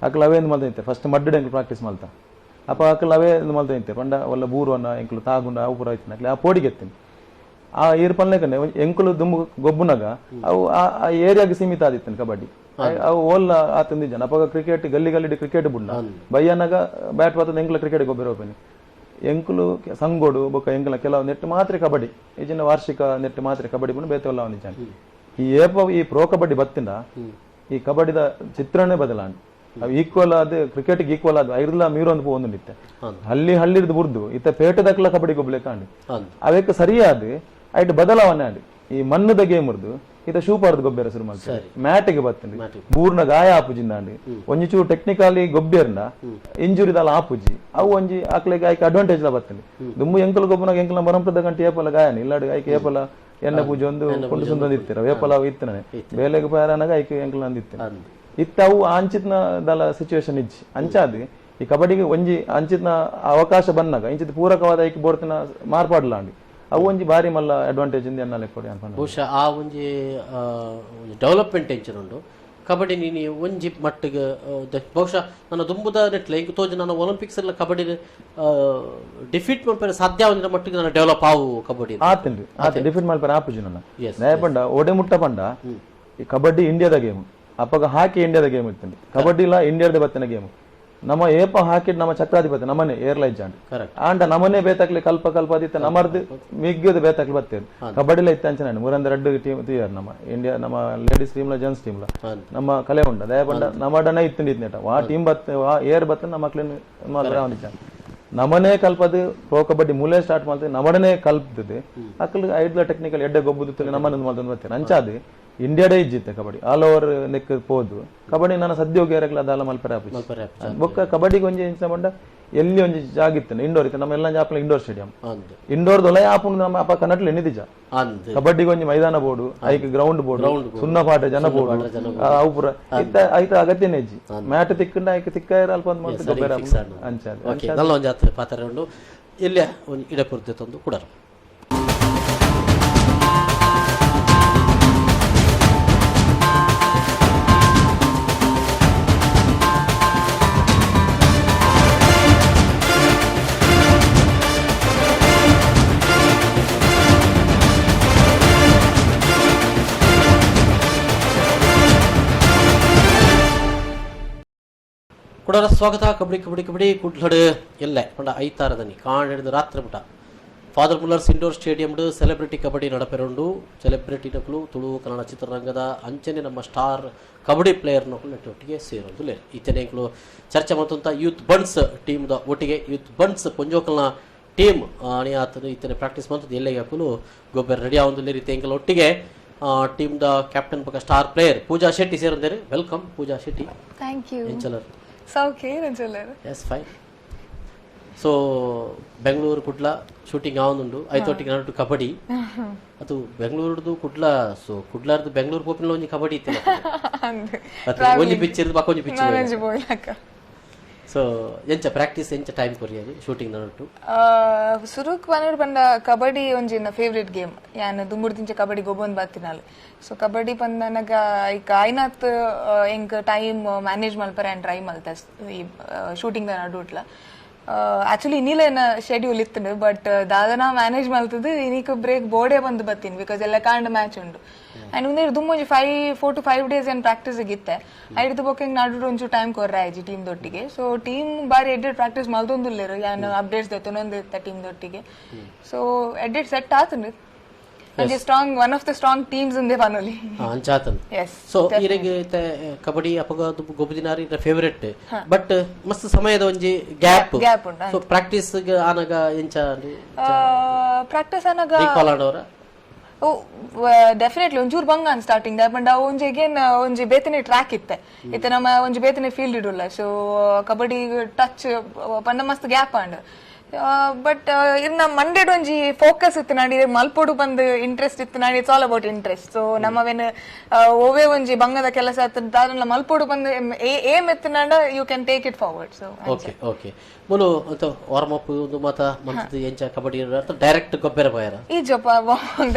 ಅಕ್ಲು ಅವೇ ಮಲ್ತ ಇತ್ತೆ ಫಸ್ಟ್ ಮಡ್ಡು ಎಂಕ್ಲು ಪ್ರಾಕ್ಟೀಸ್ ಮಲ್ತ ಅಪ್ಪ ಅಕ್ಲು ಅವೇ ಮಲ್ತ ಇತ್ತೆ ಪಂಡ ಒಲ್ಲ ಬೂರುವನ್ನ ಎಂಕ್ಲು ತಾಗುಂಡ ಅವು ಪೂರ ಆಯ್ತು ಅಕ್ಲೆ ಆ ಪೋಡಿಗೆ ಎತ್ತೀನಿ ಆ ಏರ್ ಪನ್ಲೆಕನೆ ಎಂಕುಲು ದುಂಬು ಗೊಬ್ಬುನಾಗ ಅವು ಆ ಏರಿಯಾಗೆ ಸೀಮಿತ ಆದಿತ್ತೇನೆ ಕಬಡ್ಡಿ. ಅವು ಓಲ್ಲ ಆತಂದಿ ಜನ ಅಪ್ಪ ಕ್ರಿಕೆಟ್ ಗಲ್ಲಿ ಗಲ್ಲಿ ಕ್ರಿಕೆಟ್ ಬುಡ್ನ ಬಯ್ಯನಾಗ ಬ್ಯಾಟ್ ಬಾತದ ಎಂಕುಲ ಕ್ರಿಕೆಟ್ ಗೊಬ್ಬರ ಹೋಗ್ತಾನೆ. ಎಂಕುಲು ಸಂಗೋಡು ಬೊಕ್ಕ ಎಂಕುಲ ಕೆಲವು ನೆಟ್ ಮಾತ್ರ ಕಬಡ್ಡಿ, ಈಜಿನ ವಾರ್ಷಿಕ ನೆಟ್ ಮಾತ್ರ ಕಬಡ್ಡಿ ಬುಣ್ಣ ಬೇತವಲ್ಲ ಅವನಿಜಾನ. ಈ ಏಪ ಈ ಪ್ರೋ ಕಬಡ್ಡಿ ಬತ್ತಿನ ಈ ಕಬಡ್ಡಿದ ಚಿತ್ರನೇ ಬದಲಾಣ. ಅವು ಈಕ್ವಲ್ ಆದ ಕ್ರಿಕೆಟ್ ಈಕ್ವಲ್ ಆದ ಐರ್ಲ ಮೀರೊಂದು ಪೋವೊಂದು ಇತ್ತೆ ಹಳ್ಳಿ ಹಳ್ಳಿರ್ದು ಬುರ್ದು ಇತ್ತ ಪೇಟೆದಕ್ಲ ಕಬಡ್ಡಿ ಗೊಬ್ಬಲೆ ಕಾಂಡು ಅವಕ್ಕೆ ಸರಿಯಾದ ಐಟ್ ಬದಲಾವಣೆ ಆಡಿ. ಈ ಮಣ್ಣದ ಗೇಮ್ ಇರ್ದು ಇತ ಶೂಪಾರ್ದು ಗೊಬ್ಬರ ಶುರು ಮಾಡ್ತಾರೆ. ಮ್ಯಾಟಿಗೆ ಬತ್ತಂడి ಬೂರ್ನ ಗಾಯ ಆಪುಜಿಂದಾಂಡಿ ಒಂಜಿ ಚೂರು ಟೆಕ್ನಿಕಲಿ ಗೊಬ್ಬೆರ್ನ ಇಂಜುರಿ ದಾಲ ಆಪುಜಿ. ಅವು ಒಂಜಿ ಆಕ್ಲೆಗ್ ಐಕ್ ಅಡ್ವಾಂಟೇಜ್ ಲ ಬತ್ತಂಡಿ. ದುಂಬು ಎಂಕಲ್ ಗೊಬ್ಬನಾಗ ಎಂಕಲ್ನ ಬರಂಪದ ಗಂಟೆ ಏಪಲ ಗಾಯನ ಇಲ್ಲಾಡು ಐಕ್ ಏಪಲ ಎಣ್ಣೆ ಪೂಜೆ ಒಂದು ಕೊಂಡು ಸುಂದೊಂದು ಇತ್ತಿರ ಏಪಲ ಅವು ಇತ್ತನೇ ಬೇಲೆಗೆ ಪಯರನಾಗ ಐಕ್ ಎಂಕಲ್ ಅಂದಿತ್ತೆ ಇತ್ತ. ಅವು ಅಂಚಿತ್ನ ದಲ ಸಿಚುವೇಶನ್ ಇಜ್ಜಿ. ಅಂಚಾದ್ ಈ ಕಬಡ್ಡಿಗೆ ಒಂಜಿ ಅಂಚಿತ್ನ ಅವಕಾಶ ಬಂದಾಗ ಇಂಚಿತ್ ಪೂರಕವಾದ ಐಕ್ ಬೋಡ್ತಿನ ಮಾರ್ಪಾಡ್ಲಾಂಡಿ ಅವು ಒಂಜಿ ಬಾರಿ ಮಲ್ಲ ಅಡ್ವಾಂಟೇಜ್ ಇಂದ ಎನ್ನ ಲೆಕ್ಕೊಡಿ ಅನ್ಪಂಡ. ಬಹುಶಃ ಆ ಒಂಜಿ ಡೆವಲಪ್ಮೆಂಟ್ ಎಂಚಿನ ಉಂಡು ಕಬಡ್ಡಿ ನೀನು ಒಂಜಿ ಮಟ್ಟಿಗೆ ಬಹುಶಃ ನನ್ನ ದುಂಬುದ ನೆಟ್ಲೆ ಇಂಕ್ ತೋಜು ನಾನು ಒಲಿಂಪಿಕ್ಸ್ ಎಲ್ಲ ಕಬಡ್ಡಿ ಡಿಫೀಟ್ ಮಲ್ಪೆರೆ ಸಾಧ್ಯ ಒಂದಿನ ಮಟ್ಟಿಗೆ ನಾನು ಡೆವಲಪ್ ಆವು ಕಬಡ್ಡಿ. ಆತನ್ರಿ, ಆತ ಡಿಫೀಟ್ ಮಲ್ಪರೆ ಆಪುಜಿ ನನ್ನ ನ್ಯಾಯ ಪಂಡ ಓಡೆ ಮುಟ್ಟ ಪಂಡ. ಈ ಕಬಡ್ಡಿ ಇಂಡಿಯಾದ ಗೇಮ್, ಅಪ್ಪಗ ಹಾಕಿ ಇಂಡಿಯಾದ ಗೇಮ್ ಇತ್ತಂడి. ಕಬಡ್ಡಿ ಲಾ ಇಂಡಿಯಾದ ಬತ್ತಿನ ಗೇಮ್. ನಮ್ಮ ಏಪ ಹಾಕಿಡ್ ನಮ್ಮ ಚಕ್ರಾಧಿಪತಿ ನಮ್ಮನೆ ಏರ್ಲೈನ್ ಜಾಂಡ್. ಆಂಡ ನಮ್ಮನೆ ಬೇತಾಕ್ಲಿ ಕಲ್ಪ ಕಲ್ಪ ಅದಿತ್ತ ನಮರ್ದು ಮಿಗ್ಗದ ಬೇತಾಕ್ಲಿ ಬತ್ತೇರು. ಕಬಡ್ಡಿಲ ಇತ್ತ ಅಂಚನೆ ಮೂರಂದ ರಡ್ಡು ಟೀಮ್ ತೀಯರ್ ನಮ್ಮ ಇಂಡಿಯಾ, ನಮ್ಮ ಲೇಡೀಸ್ ಟೀಮ್ಲ ಜೆಂಟ್ಸ್ ಟೀಮ್ಲ ನಮ್ಮ ಕಲೆ ಉಂಡ ದಯ ಪಂಡ ನಮ್ಮಡನ ಇತ್ತಂಡಿ ಇತ್ನೇಟ ವಾ ಟೀಮ್ ಬತ್ತ ವಾ ಏರ್ ಬತ್ತ ನಮ್ಮ ಮಕ್ಳಿನ ಮಾತ್ರ ನಮನೆ ಕಲ್ಪದು. ಪ್ರೊ ಕಬಡ್ಡಿ ಮೂಲೆ ಸ್ಟಾರ್ಟ್ ಮಾಡ್ತದೆ, ನಮಡನೆ ಕಲ್ಪದ ಅಕ್ಕಲು ಐಡ್ಲ ಟೆಕ್ನಿಕಲ್ ಎಡ್ಡೆ ಗೊಬ್ಬುದು ನಮ್ಮನ್ನ ಮಾಡ್ತಂದು ಬರ್ತಾರೆ. ಅಂಚಾದು ಇಂಡಿಯಾಡೇ ಇಜ್ಜಿತ್ತೆ ಕಬಡ್ಡಿ ಆಲ್ ಓವರ್ ನೆಕ್ ಪೋದು ಕಬಡ್ಡಿ. ನಾನು ಸದ್ಯ ಹೋಗಿ ಅದಲ್ಲ ಮಲ್ಪರೆ ಆಪುಜಿ. ಮಲ್ಪರೆ ಆಪುಜಿ. ಬೊಕ್ಕ ಕಬಡ್ಡಿಗೆ ಒಂಜಿ ಎಂಚ ಪಂಡ ಎಲ್ಲಿ ಒಂಜಿ ಜಾಗ ಇತ್ತು ಇಂಡೋರ್ ಇತ್ತು ನಮ್ಮ ಎಲ್ಲ ಜಾಪಲ ಇಂಡೋರ್ ಸ್ಟೇಡಿಯಂ. ಇಂಡೋರ್ ದೊಲ ಆಪುಂಡು ನಮ್ಮ ಅಪ್ಪ ಕನ್ನಡಲಿ ಎಣ್ಣಿದಿಜ. ಕಬಡ್ಡಿಗೆ ಒಂಜಿ ಮೈದಾನ ಬೋರ್ಡು, ಐಕ್ ಗ್ರೌಂಡ್ ಬೋರ್ಡು, ಸುನ್ನ ಪಾಠ ಜನ ಬೋರ್ಡು, ಅವು ಪೂರ ಇತ್ತ. ಐತ ಅಗತ್ಯನೇ ಇಜ್ಜಿ. ಮ್ಯಾಟ್ ತಿಕ್ಕಂಡ ಐಕ್ ತಿಕ್ಕ ಅಲ್ಪ ಒಂದು ಮಾಡ್ತು ಗೊಬ್ಬರ ಅಂಚಾದ. ಓಕೆ, ನಲ್ಲ ಒಂಜಿ ಆತ್ ಪಾತ್ರ ಉಂಡು. ಎಲ್ಲೇ ಒಂಜಿ ಇಡಪುರ್ದೆ ತಂದು ಕುಡರು. ಕುಡರ ಸ್ವಾಗತ. ಕಬಡ್ಡಿ ಕಬಡ್ಡಿ ಕಬಡ್ಡಿ ಕುಡ್ಲಡು ಎಲ್ಲೆ ಪಂಡ ಐತಾರದನಿ ಕಾಂಡ್ ಹಿಡಿದು ರಾತ್ರಿ ಪುಟ father Muller's indoor stadium celebrity kabaddi ನಡಪೆರುಂಡು. ಸೆಲೆಬ್ರಿಟಿ ನಕಲು ತುಳು ಕನ್ನಡ ಚಿತ್ರರಂಗದ ಅಂಚನೆ ನಮ್ಮ ಸ್ಟಾರ್ ಕಬಡ್ಡಿ ಪ್ಲೇಯರ್ ನಕಲು ನೆಟ್ಟ ಒಟ್ಟಿಗೆ ಸೇರೊಂದು ಲೇರ್. ಇತ್ತನೆ ಎಂಕುಲು ಚರ್ಚೆ ಮತ್ತಂತ ಯೂತ್ ಬಂಡ್ಸ್ ಟೀಮ್ದ ಒಟ್ಟಿಗೆ. ಯೂತ್ ಬಂಡ್ಸ್ ಪೊಂಜೋಕಲ್ನ ಟೀಮ್ ಅಣಿ ಆತನು ಇತ್ತನೆ ಪ್ರಾಕ್ಟೀಸ್ ಮಂತದ್ದು ಎಲ್ಲೆಗೆ ಹಾಕಲು ಗೊಬ್ಬರ ರೆಡಿ ಆವೊಂದು ಲೇರ್. ಇತ್ತೆ ಎಂಕಲ್ ಒಟ್ಟಿಗೆ ಟೀಮ್ದ ಕ್ಯಾಪ್ಟನ್ ಪಕ್ಕ ಸ್ಟಾರ್ ಪ್ಲೇಯರ್ ಪೂಜಾ ಶೆಟ್ಟಿ ಸೇರೊಂದೇರು. Welcome Pooja Shetty. Thank you. ಎಂಚಲರ್? ಸೌಖ್ಯ ಎಂಚಲರ್? Yes, fine. So Bengaluru Kudla shooting ಆವೊಂದುಂಡು, ಐತೊಟ್ಟಿಗೆ ನಡುಟು ಕಬಡ್ಡಿ. ಅದು ಬೆಂಗಳೂರುದು ಕುಡ್ಲ, ಸೊ ಕುಡ್ಲಾರ್ದು ಬೆಂಗಳೂರು ಪೋಪಿನ ಒಂಜಿ ಕಬಡ್ಡಿ ಇತ್ತಿಲ್ಲ. ಅಂದ್. ಅತ್ತೆ ಒಂಜಿ ಪಿಚ್ ಇರ್ದು ಬಕ್ಕ ಒಂಜಿ ಪಿಚ್. ನಾನೊಂಜಿ ಬೋಯ್ಲಕ್ಕ. ಸೊ ಎಂಚ ಪ್ರಾಕ್ಟೀಸ್, ಎಂಚ ಟೈಮ್ ಕೊರಿಯದು ಶೂಟಿಂಗ್ ನಡುಟು? ಸುರುಕ್ ಪನೋಡು ಪಂಡ ಕಬಡ್ಡಿ ಒಂಜಿ ಎನ್ನ ಫೇವ್ರೇಟ್ ಗೇಮ್. ಯಾನ್ ದುಂಬುಡು ದಿಂಚ ಕಬಡ್ಡಿ ಗೊಬ್ಬೊಂದು ಬತ್ತಿನಾಲ್. ಸೊ ಕಬಡ್ಡಿ ಪಂದನಗ ಐಕ್ ಆಯ್ನಾತ್ ಎಂಕ್ ಟೈಮ್ ಮ್ಯಾನೇಜ್ ಮಲ್ಪರೆ ಆ್ಯಂಡ್ ಟ್ರೈ ಮಲ್ತ ಈ ಶೂಟಿಂಗ್ ದ ನಡುಟ್ಲ. ಆಕ್ಚುಲಿ ಇನ್ನಿಲ ಎನ್ನ ಶೆಡ್ಯೂಲ್ ಇತ್ತುಂಡು, ಬಟ್ ದಾದನ ಮ್ಯಾನೇಜ್ ಮಲ್ತದು ಇನಿಕ್ ಬ್ರೇಕ್ ಬೋರ್ಡೇ ಬಂದು ಬತ್ತೀನಿ, because ಎಲ್ಲ ಕಾಂಡ ಮ್ಯಾಚ್ ಉಂಡು. ಅಂಡ್ ಉಂದೇರು ದುಮ್ಮೊಂಜಿ 4 to 5 days ಏನ್ ಪ್ರಾಕ್ಟೀಸ್ ಇತ್ತೆ. ಐಡ್ದು ಬೊಕ್ಕ ಎಂಕ್ ನಡುಡು ಒಂಚೂರು ಟೈಮ್ ಕೊರ್ರೆ ಆಯ್ಜಿ ಟೀಮ್ ದೊಟ್ಟಿಗೆ. ಸೊ ಟೀಮ್ ಬಾರಿ ಎಡ್ಡೆಡ್ ಪ್ರಾಕ್ಟೀಸ್ ಮಲ್ತೊಂದುಲ್ಲೆರು. ಯಾನ್ ಅಪ್ಡೇಟ್ಸ್ ದೆತ್ತೊಂದು ಇತ್ತ ಟೀಮ್ ದೊಟ್ಟಿಗೆ. ಸೊ ಎಡ್ಡೆಡ್ ಸೆಟ್ ಆತುಂಡು. ಒಂಜಿ strong, one of the strong teams ಉಂದೆ ಪನೊಲಿ. ಅಂಚಾತನ್. ಎಸ್. ಸೊ ಇರೆಗ್ ಇತ್ತೆ ಕಬಡ್ಡಿ ಅಪಗ ಗೊಬ್ಬುದಿನಾರಿ ಫೇವರೇಟ್, ಬಟ್ ಮಸ್ತ್ ಸಮಯದ ಒಂಜಿ ಗ್ಯಾಪ್. ಗ್ಯಾಪ್ ಉಂಡು. ಸೊ ಪ್ರಾಕ್ಟೀಸ್ ಆನಗ ಎಂಚ? ಪ್ರಾಕ್ಟೀಸ್ ಆನಗ ರೀಕಾಲ್ ಆಡೋರ? ಓ ಡೆಫಿನೆಟ್ಲಿ ಒಂಚೂರು ಬಂಗ ಅನ್ ಸ್ಟಾರ್ಟಿಂಗ್. ಪಂಡ ಒಂಜಿ ಅಗೇನ್ ಒಂಜಿ ಬೇತನೆ ಟ್ರ್ಯಾಕ್ ಇತ್ತೆ. ಇತ್ತೆ ನಮ್ಮ ಒಂಜಿ ಬೇತನೆ ಫೀಲ್ಡ್ ಇಡುಲ್ಲ. ಸೊ ಕಬಡ್ಡಿ ಟಚ್ ಪಂಡ ಮಸ್ತ್ ಗ್ಯಾಪ್ ಆಂಡ್. ಬಟ್ ಇರ್ನ ಮಂಡೆಡ್ ಒಂಜಿ ಫೋಕಸ್ ಇತ್ತು ನಾಡಿ ಮಲ್ಪೊಡು ಬಂದು ಇಂಟ್ರೆಸ್ಟ್ ಇತ್ತು ನಾಡಿ. It's all about interest. So ನಮ್ಮವೇನು ಓವೇ ಒಂಜಿ ಬಂಗದ ಕೆಲಸ ದಾದನ್ಲ ಮಲ್ಪೊಡು ಬಂದು aim ಎತ್ತುನಾಂಡ you can take it forward, so. Okay okay. ಮೂಲು ಅಂತ ವಾರ್ಮ್ ಅಪ್ ಒಂದು ಮಾತ ಮಂತದ್ದು ಎಂಚ ಕಬಡ್ಡಿ ಡೈರೆಕ್ಟ್ ಗೊಬ್ಬರ ಬಾಯರ? ಈಜಪ್ಪ,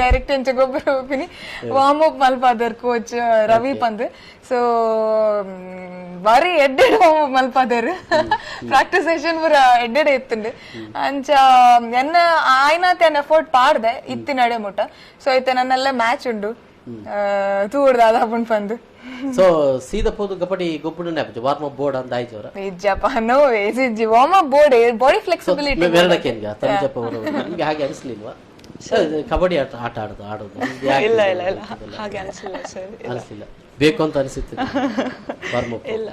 ಡೈರೆಕ್ಟ್ ಎಂಚ ಗೊಬ್ಬರ ಹೋಗ್ತೀನಿ. ವಾರ್ಮ್ ಅಪ್ ಮಲ್ಪಾದರ್ ಕೋಚ್ ರವಿ ಪಂದ್. ಸೊ ಬಾರಿ ಎಡ್ಡೆಡ್ ವಾರ್ಮ್ ಅಪ್ ಮಲ್ಪಾದರ್. ಪ್ರಾಕ್ಟೀಸ್ ಸೆಷನ್ ಪೂರ ಎಡ್ಡೆಡ್ ಇತ್ತುಂಡು. ಅಂಚ ಎನ್ನ ಆಯ್ನಾತೆ ಎನ್ನ ಎಫರ್ಟ್ ಪಾಡ್ದೆ ಇತ್ತಿ ನಡೆ ಮುಟ್ಟ. ಸೊ ಐತೆ ನನ್ನೆಲ್ಲ ಮ್ಯಾಚ್ ಉಂಡು ತೂಡ್ದ ಅದಾಪುಂಡು ಪಂದು. ಸೊ ಸೀದಾ ಪೋದು ಕಬಡ್ಡಿ ಗೊಬ್ಬರ ವಾರ್ಮ್ ಅಪ್ ಬೋರ್ಡ್ ಅಂತ ಆಯ್ತು. ಇಜ್ಜಪ್ಪ, ನೋ ವೇಸ್. ಇಜ್ಜಿ, ವಾರ್ಮ್ ಅಪ್ ಬೋರ್ಡ್ ಬಾಡಿ ಫ್ಲೆಕ್ಸಿಬಿಲಿಟಿ. ಮೆರಡಕ್ಕೆ ತನುಜಪ್ಪ ಅವರು, ನಿಮ್ಗೆ ಹಾಗೆ ಅನಿಸ್ಲಿಲ್ವಾ ಕಬಡ್ಡಿ ಆಟ ಆಟ ಆಡೋದು ಆಡೋದು ನಿಮ್ಗೆ ಯಾಕೆ? ಇಲ್ಲ ಇಲ್ಲ ಇಲ್ಲ, ಹಾಗೆ ಅನಿಸಿಲ್ಲ ಸರ್. ಅನಿಸ್ಲಿಲ್ಲ. ಬೇಕು ಅಂತ ಅನಿಸುತ್ತೆ ವಾರ್ಮ್ ಅಪ್? ಇಲ್ಲ,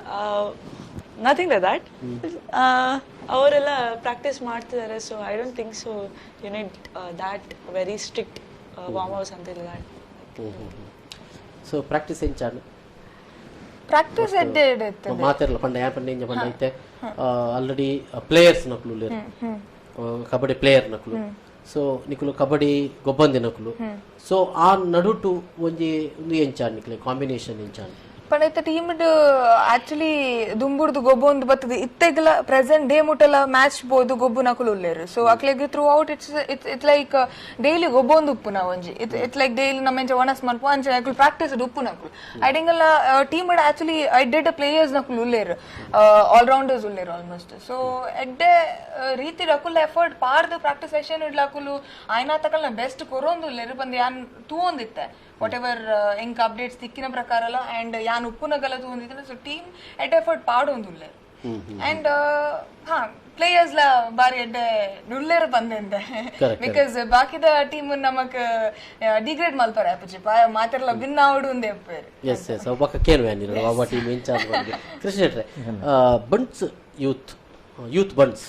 ನಥಿಂಗ್ ಲೈಕ್ that. ಅವರೆಲ್ಲ ಪ್ರಾಕ್ಟೀಸ್ ಮಾಡ್ತಿದ್ದಾರೆ, so I don't think so you need that very strict. Warm ups ಅಂತ ಇಲ್ಲ. ಸೊ ಪ್ರಾಕ್ಟೀಸ್ ಎಂಚಾಂಡ್? ಪ್ರಾಕ್ಟೀಸ್ ಎಡ್ಡೆ ಇತ್ತು. ಮಾತೆರ್ಲ ಪಂಡ ಯಾ ಪಂಡ ಇಂಜ ಪಂಡ ಇತ್ತೆ ಆಲ್ರೆಡಿ ಪ್ಲೇಯರ್ಸ್ ನಕುಲು ಉಲ್ಲೆರ್, ಕಬಡ್ಡಿ ಪ್ಲೇಯರ್ ನಕುಲು. ಸೊ ನಿಕುಲು ಕಬಡ್ಡಿ ಗೊಬ್ಬಂದಿನಕುಲು. ಸೊ ಆ ನಡುಟು ಒಂಜಿ ಒಂದು ಎಂಚಾಂಡ್ ನಿಕ್ಲೆ ಕಾಂಬಿನೇಷನ್ ಎಂಚಾಂಡ್? ಪಂಡ ಇತ್ತೆ ಟೀಮ್ ಆಕ್ಚುಲಿ ದುಂಬುರ್ದು ಗೊಬ್ಬೊಂದು ಬತ್ತದ ಇತ್ತೆಗ್ಲ ಪ್ರೆಸೆಂಟ್ ಡೇ ಮುಟ್ಟಲ ಮ್ಯಾಚ್ ಬೋದು ಗೊಬ್ಬು ನಕುಲು ಉಲ್ಲೇರು. ಸೊ ಅಕ್ಲೆಗ್ throughout it's it's like daily ಗೊಬ್ಬೊಂದು ಉಪ್ಪು ನಾವು ಒಂಜಿ it's like daily ನಮ್ಮ ಎಂಚ ಒಣಸ್ ಮನ್ಪು ಅಂಚ ಅಕ್ಲು ಪ್ರಾಕ್ಟೀಸ್ ಉಪ್ಪು ನಕುಲು. ಐಡಿಂಗಲ್ಲ team actually ಎಡ್ಡೆಡ್ players ನಕುಲು ಉಲ್ಲೇರು, ಆಲ್ ರೌಂಡರ್ಸ್ ಉಲ್ಲೇರು ಆಲ್ಮೋಸ್ಟ್. ಸೊ ಎಡ್ಡೆ ರೀತಿ ಅಕುಲ ಎಫರ್ಟ್ ಪಾರ್ದು ಪ್ರಾಕ್ಟೀಸ್ ಸೆಷನ್ ಇಡ್ಲ ಅಕುಲು ಆಯ್ನಾ ತಕಲ್ನ ಬೆಸ್ಟ್ ಕೊರೊಂದು ಉಲ್ಲೇರು ಬಂದು ಯಾನ್ ತೂವೊಂದಿತ್ತೆ what ever ಎಂಕ್ ಅಪ್ಡೇಟ್ಸ್ ತಿಕ್ಕಿನ ಪ್ರಕಾರ ಅಲ್ಲ ಅಂಡ್ ಯಾನ್ ಉಪ್ಪುನಗಲ ತೂವೊಂದಿತ್ತೆ. ಸೊ ಟೀಮ್ ಎಡ್ಡೆ ಎಫರ್ಟ್ ಪಾಡೊಂದು ಉಲ್ಲೇರು ಅಂಡ್ ಹಾ ಪ್ಲೇಯರ್ಸ್ ಲ ಬಾರಿ ಎಡ್ಡೆ ನುಲ್ಲೇರು ಬಂದೆಂದೆ. Because ಬಾಕಿದ ಟೀಮ್ ನಮಕ್ ಡಿಗ್ರೇಡ್ ಮಲ್ಪರ ಆಪುಜಿ ಮಾತೆರ್ಲ ಬಿನ್ನ ಆವಡು ಒಂದೇ ಅಪ್ಪೇರು. ಎಸ್ ಎಸ್ ಒಬ್ಬ ಕೇನು ಯಾನಿರ ಒಬ್ಬ ಟೀಮ್ ಎಂಚಾಂಡ್ ಬಂದು ಕೃಷ್ಣ ಶೆಟ್ರೆ bunts youth youth bunts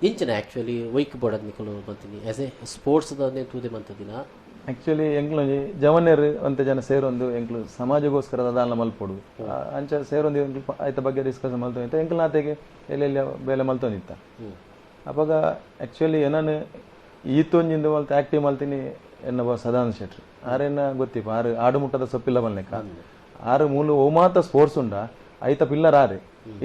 ಇಂಚಿನ ಆಕ್ಚುಲಿ ವೈಕ್ ಬೋರ್ಡ್ ನಿಕುಲು ಬಂತೀನಿ as A sports ತೂದೆ ಮಂತದಿನ? Actually ಎಂಕ್ಲು ಜವನೇರ್ ಒಂತೆ ಜನ ಸೇರೊಂದು ಎಂಕ್ಲು ಸಮಾಜಗೋಸ್ಕರ ದಾನ ಮಲ್ಪೊಡು ಅಂಚ ಸೇರೊಂದು ಎಂಕ್ಲು ಆಯ್ತ ಬಗ್ಗೆ ಡಿಸ್ಕಸ್ ಮಲ್ತೊಂದಿತ್ತ. ಎಂಕ್ಲು ನಾತೆಗೆ ಎಲ್ಲೆಲ್ಲ ಬೇಲೆ ಮಲ್ತೊಂದಿತ್ತ. ಅಪಗ ಆಕ್ಚುಲಿ ಏನನ್ ಈತೊಂಜಿಂದ ಮಲ್ತ ಆಕ್ಟಿವ್ ಮಲ್ತೀನಿ ಎನ್ನ ಸದಾನಂದ ಶೆಟ್ರು ಆರೇನ ಗೊತ್ತಿಪ್ಪ ಆರು ಆಡುಮುಟ್ಟದ ಸೊಪ್ಪಿಲ್ಲ ಬಲ್ಲೆಕ್ಕ ಆರು ಮೂಲು ಓಮಾತ ಸ್ಪೋರ್ಟ್ಸ್ ಉಂಡ ಐತ ಪಿಲ್ಲರ್ ಆರೆ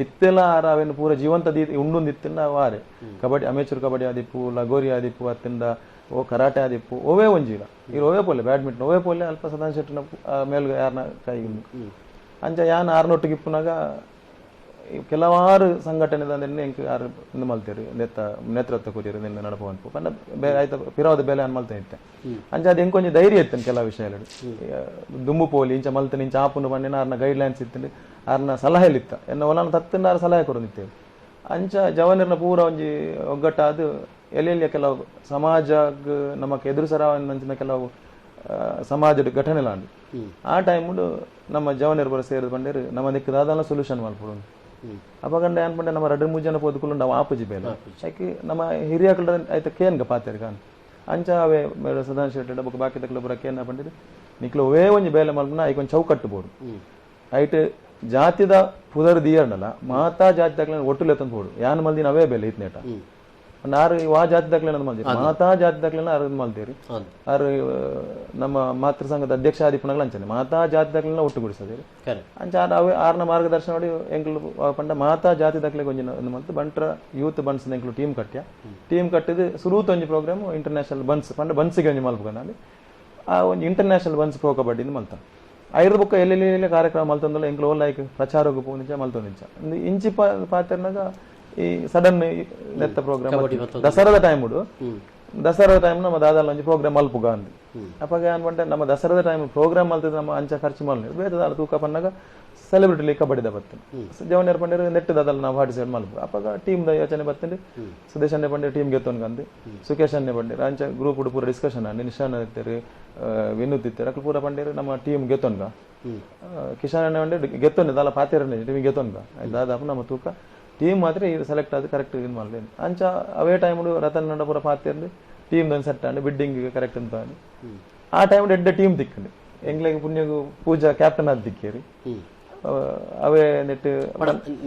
ಇತ್ತೆಲ್ಲ ಆರ ಅವೇನು ಪೂರ ಜೀವಂತ ದೀ ಉಂಡೊಂದು ಇತ್ತಿಂದ ಆರೆ ಕಬಡ್ಡಿ ಅಮೇಚೂರ್ ಕಬಡ್ಡಿ ಆದಿಪ್ಪು ಲಗೋರಿ ಆದಿಪ್ಪು ಅತ್ತಿಂದ ಓ ಕರಾಟೆ ಆದಿಪ್ಪು ಓವೇ ಒಂಜಿಲ್ಲ ಇರು ಓವೇ ಪೋಲೆ ಬ್ಯಾಡ್ಮಿಂಟನ್ ಓವೇ ಪೋಲೆ ಅಲ್ಪ ಸದಾನಂದ ಶೆಟ್ಟನ ಮೇಲ್ಗ ಯಾರನ್ನ ಕೈ ಅಂಚ ಯಾನ್ ಆರ್ನೊಟ್ಟಿಗೆ ಇಪ್ಪುನಾಗ ಕೆಲವಾರು ಸಂಘಟನೆ ಎಂಕ್ ಯಾರು ಇಂದು ಮಲ್ತೇರು ನೇತೃತ್ವ ಕೊರಿಯರು ನಿನ್ನ ನಡಪ ಅನ್ಪು ಪಂಡ ಆಯ್ತ ಪಿರಾವದ ಬೇಲೆ ಅನ್ ಮಲ್ತ ಇತ್ತೆ. ಅಂಚ ಅದು ಎಂಕೊಂಜಿ ಧೈರ್ಯ ಇತ್ತೇನೆ ಕೆಲವು ವಿಷಯಗಳು ದುಂಬು ಪೋಲಿ ಇಂಚ ಮಲ್ತನೆ ಇಂಚ ಆಪುನು ಪಂಡಿನ ಆರ್ನ ಗೈಡ್ ಲೈನ್ಸ್ ಇತ್ತು ಆರ್ನ ಸಲಹೆ ಇತ್ತ ಎನ್ನ ಒಲನ ತತ್ತಿನ ಆರ್ ಸಲಹೆ ಕೊರೊಂದಿತ್ತೇವೆ. ಅಂಚ ಜವನರ್ನ ಪೂರ ಒಂಜಿ ಒಗ್ಗಟ್ಟಾದ ಎಲ್ಲೆಲ್ಲಿಯ ಕೆಲವು ಸಮಾಜಗ್ ನಮಕ್ ಎದುರಿಸರಾವಂಚಿನ ಕೆಲವು ಸಮಾಜದ ಘಟನೆಲಾಂಡು ಆ ಟೈಮುಡು ನಮ್ಮ ಜವನರು ಬರ ಸೇರಿದ ಪಂಡೇರು ನಮ್ಮ ದಿಕ್ಕು ದಾದಾಲ ಸೊಲ್ಯೂಷನ್ ಮಲ್ಪೊಡು. ಅಪಗಂಡ ಏನ್ ಪಂಡೆ ನಮ್ಮ ರಡ್ಡು ಮೂರು ಜನ ಪೋದುಕುಲು ನಾವು ಆಪುಜಿ ಬೇಲೆ ಐಕ್ ನಮ್ಮ ಹಿರಿಯಕಲ್ಡ ಐತ ಕೇನ್ಗ ಪಾತೆರ್ ಕಾನ್ ಅಂಚ ಅವೇ ಸದಾನಂದ ಶೆಟ್ಟಿ ಬೊಕ ಬಾಕಿ ತಕ್ಲ ಪೂರ ಕೇನ ಪಂಡಿರು ನಿಕ್ಲು ಒವೇ ಒಂಜಿ ಬೇಲೆ ಮಲ್ಪುನ ಐಕ್ ಒಂಜಿ ಚೌಕಟ್ಟು ಬೋಡು ಐಟ್ ಜಾತಿದ ಪುದರ್ ದಿಯರ್ನಲ್ಲ ಮಾತಾ ಜಾತಿ ತಕ್ಲ ಒಟ್ಟು ಲೆತ್ತಂದು ಬೋಡು ಯಾನ್ ಮಲ್ದಿನ ಅವೇ ಬೇಲೆ ಇತ್ನೇಟ ಆರು ವಾ ಜಾತಿ ದಾಖಲೆ ಮಲ್ದಿರಿ ಮಾತಾ ಜಾತಿ ದಾಖಲೆನ ಆರು ಮಲ್ದೇರಿ ಆರು ನಮ್ಮ ಮಾತೃ ಸಂಘದ ಅಧ್ಯಕ್ಷ ಆದಿಪ್ಪುನಗಲ ಅಂಚನೆ ಮಾತಾ ಜಾತಿ ದಾಖಲೆನ ಒಟ್ಟುಗೂಡಿಸದೇರಿ ಅಂಚ ಆರು ಅವೇ ಆರ್ನ ಮಾರ್ಗದರ್ಶನ ನೋಡಿ ಎಂಕ್ಲು ಪಂಡ ಮಾತಾ ಜಾತಿ ದಾಖಲೆಗೆ ಒಂಜಿ ಮಲ್ತು ಬಂಟ್ರ youth buns ಎಂಕ್ಲು team Katta team ಕಟ್ಟಿದ್ ಸುರೂತ್ ಒಂಜಿ ಪ್ರೋಗ್ರಾಮ್ ಇಂಟರ್ನ್ಯಾಷನಲ್ ಬನ್ಸ್ ಪಂಡ ಬನ್ಸಿಗೆ ಒಂಜಿ ಮಲ್ಪುಗನಾಲಿ ಆ ಒಂಜಿ ಇಂಟರ್ನ್ಯಾಷನಲ್ ಬನ್ಸ್ ಪ್ರೋ ಕಬಡ್ಡಿ ಮಲ್ತ ಐದು ಬೊಕ್ಕ ಎಲ್ಲೆಲ್ಲಿ ಕಾರ್ಯಕ್ರಮ ಮಲ್ತೊಂದಲ್ಲ ಎಂಕ್ಲು ಓಲಾಯ್ಕ್ ಪ್ರಚಾರಕ್ಕೆ ಪೋನಿಂಚ ಮಲ್ತೊಂದಿಂಚ ಇಂಚಿ ಪಾತೆರ್ನಾಗ ಈ ಸಡನ್ ನೆತ್ತ ಪ್ರೋಗ್ರಾಮ್ ದಸರಾದ ಟೈಮ್ ದಸರಾದ ಟೈಮ್ ನಮ್ಮ ದಾದಾಲ ಒಂಜಿ ಪ್ರೋಗ್ರಾಮ್ ಮಲ್ಪುಗ ಅಂದ್ ಅಪಗ ಏನ್ ಪಂಡ ನಮ್ಮ ದಸರಾದ ಟೈಮ್ ಪ್ರೋಗ್ರಾಮ್ ಮಲ್ತದ ನಮ್ಮ ಅಂಚ ಖರ್ಚು ಮಲ್ನಿ ಬೇರೆ ದಾಲ ತೂಕ ಪನ್ನಾಗ ಸೆಲೆಬ್ರಿಟಿ ಕಬಡ್ಡಿದ ಬತ್ತು ಜವನಿಯರ್ ಪಂಡೇರು ನೆಟ್ ದಾದಲ ನಾವು ಪಾರ್ಟಿಸಿಪೇಟ್ ಮಲ್ಪ ಅಪಗ ಟೀಮ್ the ಯೋಚನೆ ಬತ್ತಂಡು ಸುದೇಶ್ ಅಣ್ಣೆ ಪಂಡೇರು ಟೀಮ್ ಗೆತ್ತೊನ್ಗಂದು ಸುಖೇಶ್ ಅಣ್ಣೆ ಪಂಡೇರು ಅಂಚ ಗ್ರೂಪ್ ಪೂರ ಡಿಸ್ಕಷನ್ ಅಂಡ್ ನಿಶಾನ್ ಇತ್ತೇರು ವಿನೂತ್ ಇತ್ತೇರು ಅಕ್ಲು ಪೂರ ಪಂಡೇರು ನಮ್ಮ ಟೀಮ್ ಗೆತ್ತೊನ್ಗ ಕಿಶಾನ್ ಅಣ್ಣೆ ಪಂಡೇರು ಗೆತ್ತೊನ್ನೆ ದಾಲ ಪಾತೇರನ್ನೆ ಟೀಮ್ ಗೆತ್ತೊನ್ಗ ದಾದಾಪು ನಮ್ಮ ತೂಕ ಟೀಮ್ ಮಾತ್ರ ಇದು ಸೆಲೆಕ್ಟ್ ಆದ ಕರೆಕ್ಟ್ ಇದು ಮಾಡಲಿ ಅಂಚ ಅವೇ ಟೈಮ್ ರತನ್ ನಂಡ ಪೂರ ಪಾತೇರ್ದು ಟೀಮ್ ದೊಂದು ಸೆಟ್ ಆಂಡ್ ಬಿಡ್ಡಿಂಗ್ ಕರೆಕ್ಟ್ ಅಂತ ಆ ಟೈಮ್ ಎಡ್ಡೆ ಟೀಮ್ ತಿಕ್ಕಂಡು ಎಂಗ್ಲೆಗ್ ಪುಣ್ಯಗು ಪೂಜಾ ಕ್ಯಾಪ್ಟನ್ ಆದ್ ತಿಕ್ಕೇರಿ ಅವೇ ನೆಟ್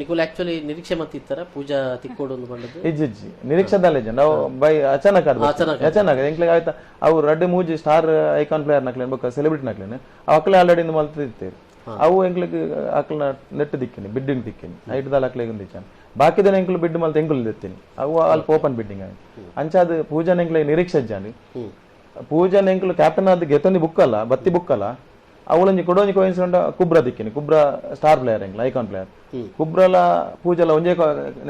ನಿಕುಲ್ ಆಕ್ಚುಲಿ ನಿರೀಕ್ಷೆ ಮತ್ತಿತ್ತರ ಪೂಜಾ ತಿಕ್ಕೋಡು ಒಂದು ಬಂದದ್ದು ಇಜ್ಜಿ ನಿರೀಕ್ಷೆದಲ್ಲ ಇಜ್ಜಿ ನಾವು ಬೈ ಅಚಾನಕ್ ಅದು ಅಚಾನಕ್ ಎಂಕ್ಲೆಗ್ ಆಯ್ತಾ ಅವು ರಡ್ಡು ಮೂಜಿ star icon player ನಕ್ಲೇನ್ ಬೊಕ್ಕ ಸೆಲೆಬ್ರಿಟಿ ನಕ್ಲೇನ್ ಅಕ್ಲೆ ಆಲ್ರೆಡಿ ಮಲ್ತಿತ್ತೇರಿ ಅವು ಎಂಕ್ಲೆಗ್ ಅಕ್ಲನ ನೆಟ್ ದಿಕ್ಕಿನಿ ಬಿಡ್ಡಿಂಗ್ ದಿಕ್ಕಿನಿ ಐಟ್ ದಾಲ ಅಕ್ಲೆಗ್ ಒಂದಿಚ್ಚಾನ ಬಾಕಿದನ ಎಂಕ್ಲು ಬಿಡ್ ಮಲ್ತ ಎಂಕುಲು ದೆತ್ತೀನಿ ಅವು ಅಲ್ಪ ಓಪನ್ ಬಿಡ್ಡಿಂಗ್ ಆಯ್ತು ಅಂಚಾದ ಪೂಜಾನ ಎಂಕ್ಲೆ ನಿರೀಕ್ಷೆ ಇಜ್ಜಾಂಡಿ ಪೂಜಾನ ಎಂಕ್ಲು ಕ್ಯಾಪ್ಟನ್ ಆದ್ ಗೆತ್ತೊಂದಿ ಬುಕ್ ಅಲ್ಲ ಬತ್ತಿ ಬುಕ್ ಅಲ್ಲ ಅವಳೊಂಜಿ ಕೊಡೊಂಜಿ ಕೋಯಿನ್ಸಿಡೆಂಟ್ ಕುಬ್ರ ದಿಕ್ಕಿನಿ ಕುಬ್ರ ಸ್ಟಾರ್ ಪ್ಲೇಯರ್ ಎಂಕ್ಲ ಐಕಾನ್ ಪ್ಲೇಯರ್ ಕುಬ್ರಲ ಪೂಜಲ ಒಂಜೇ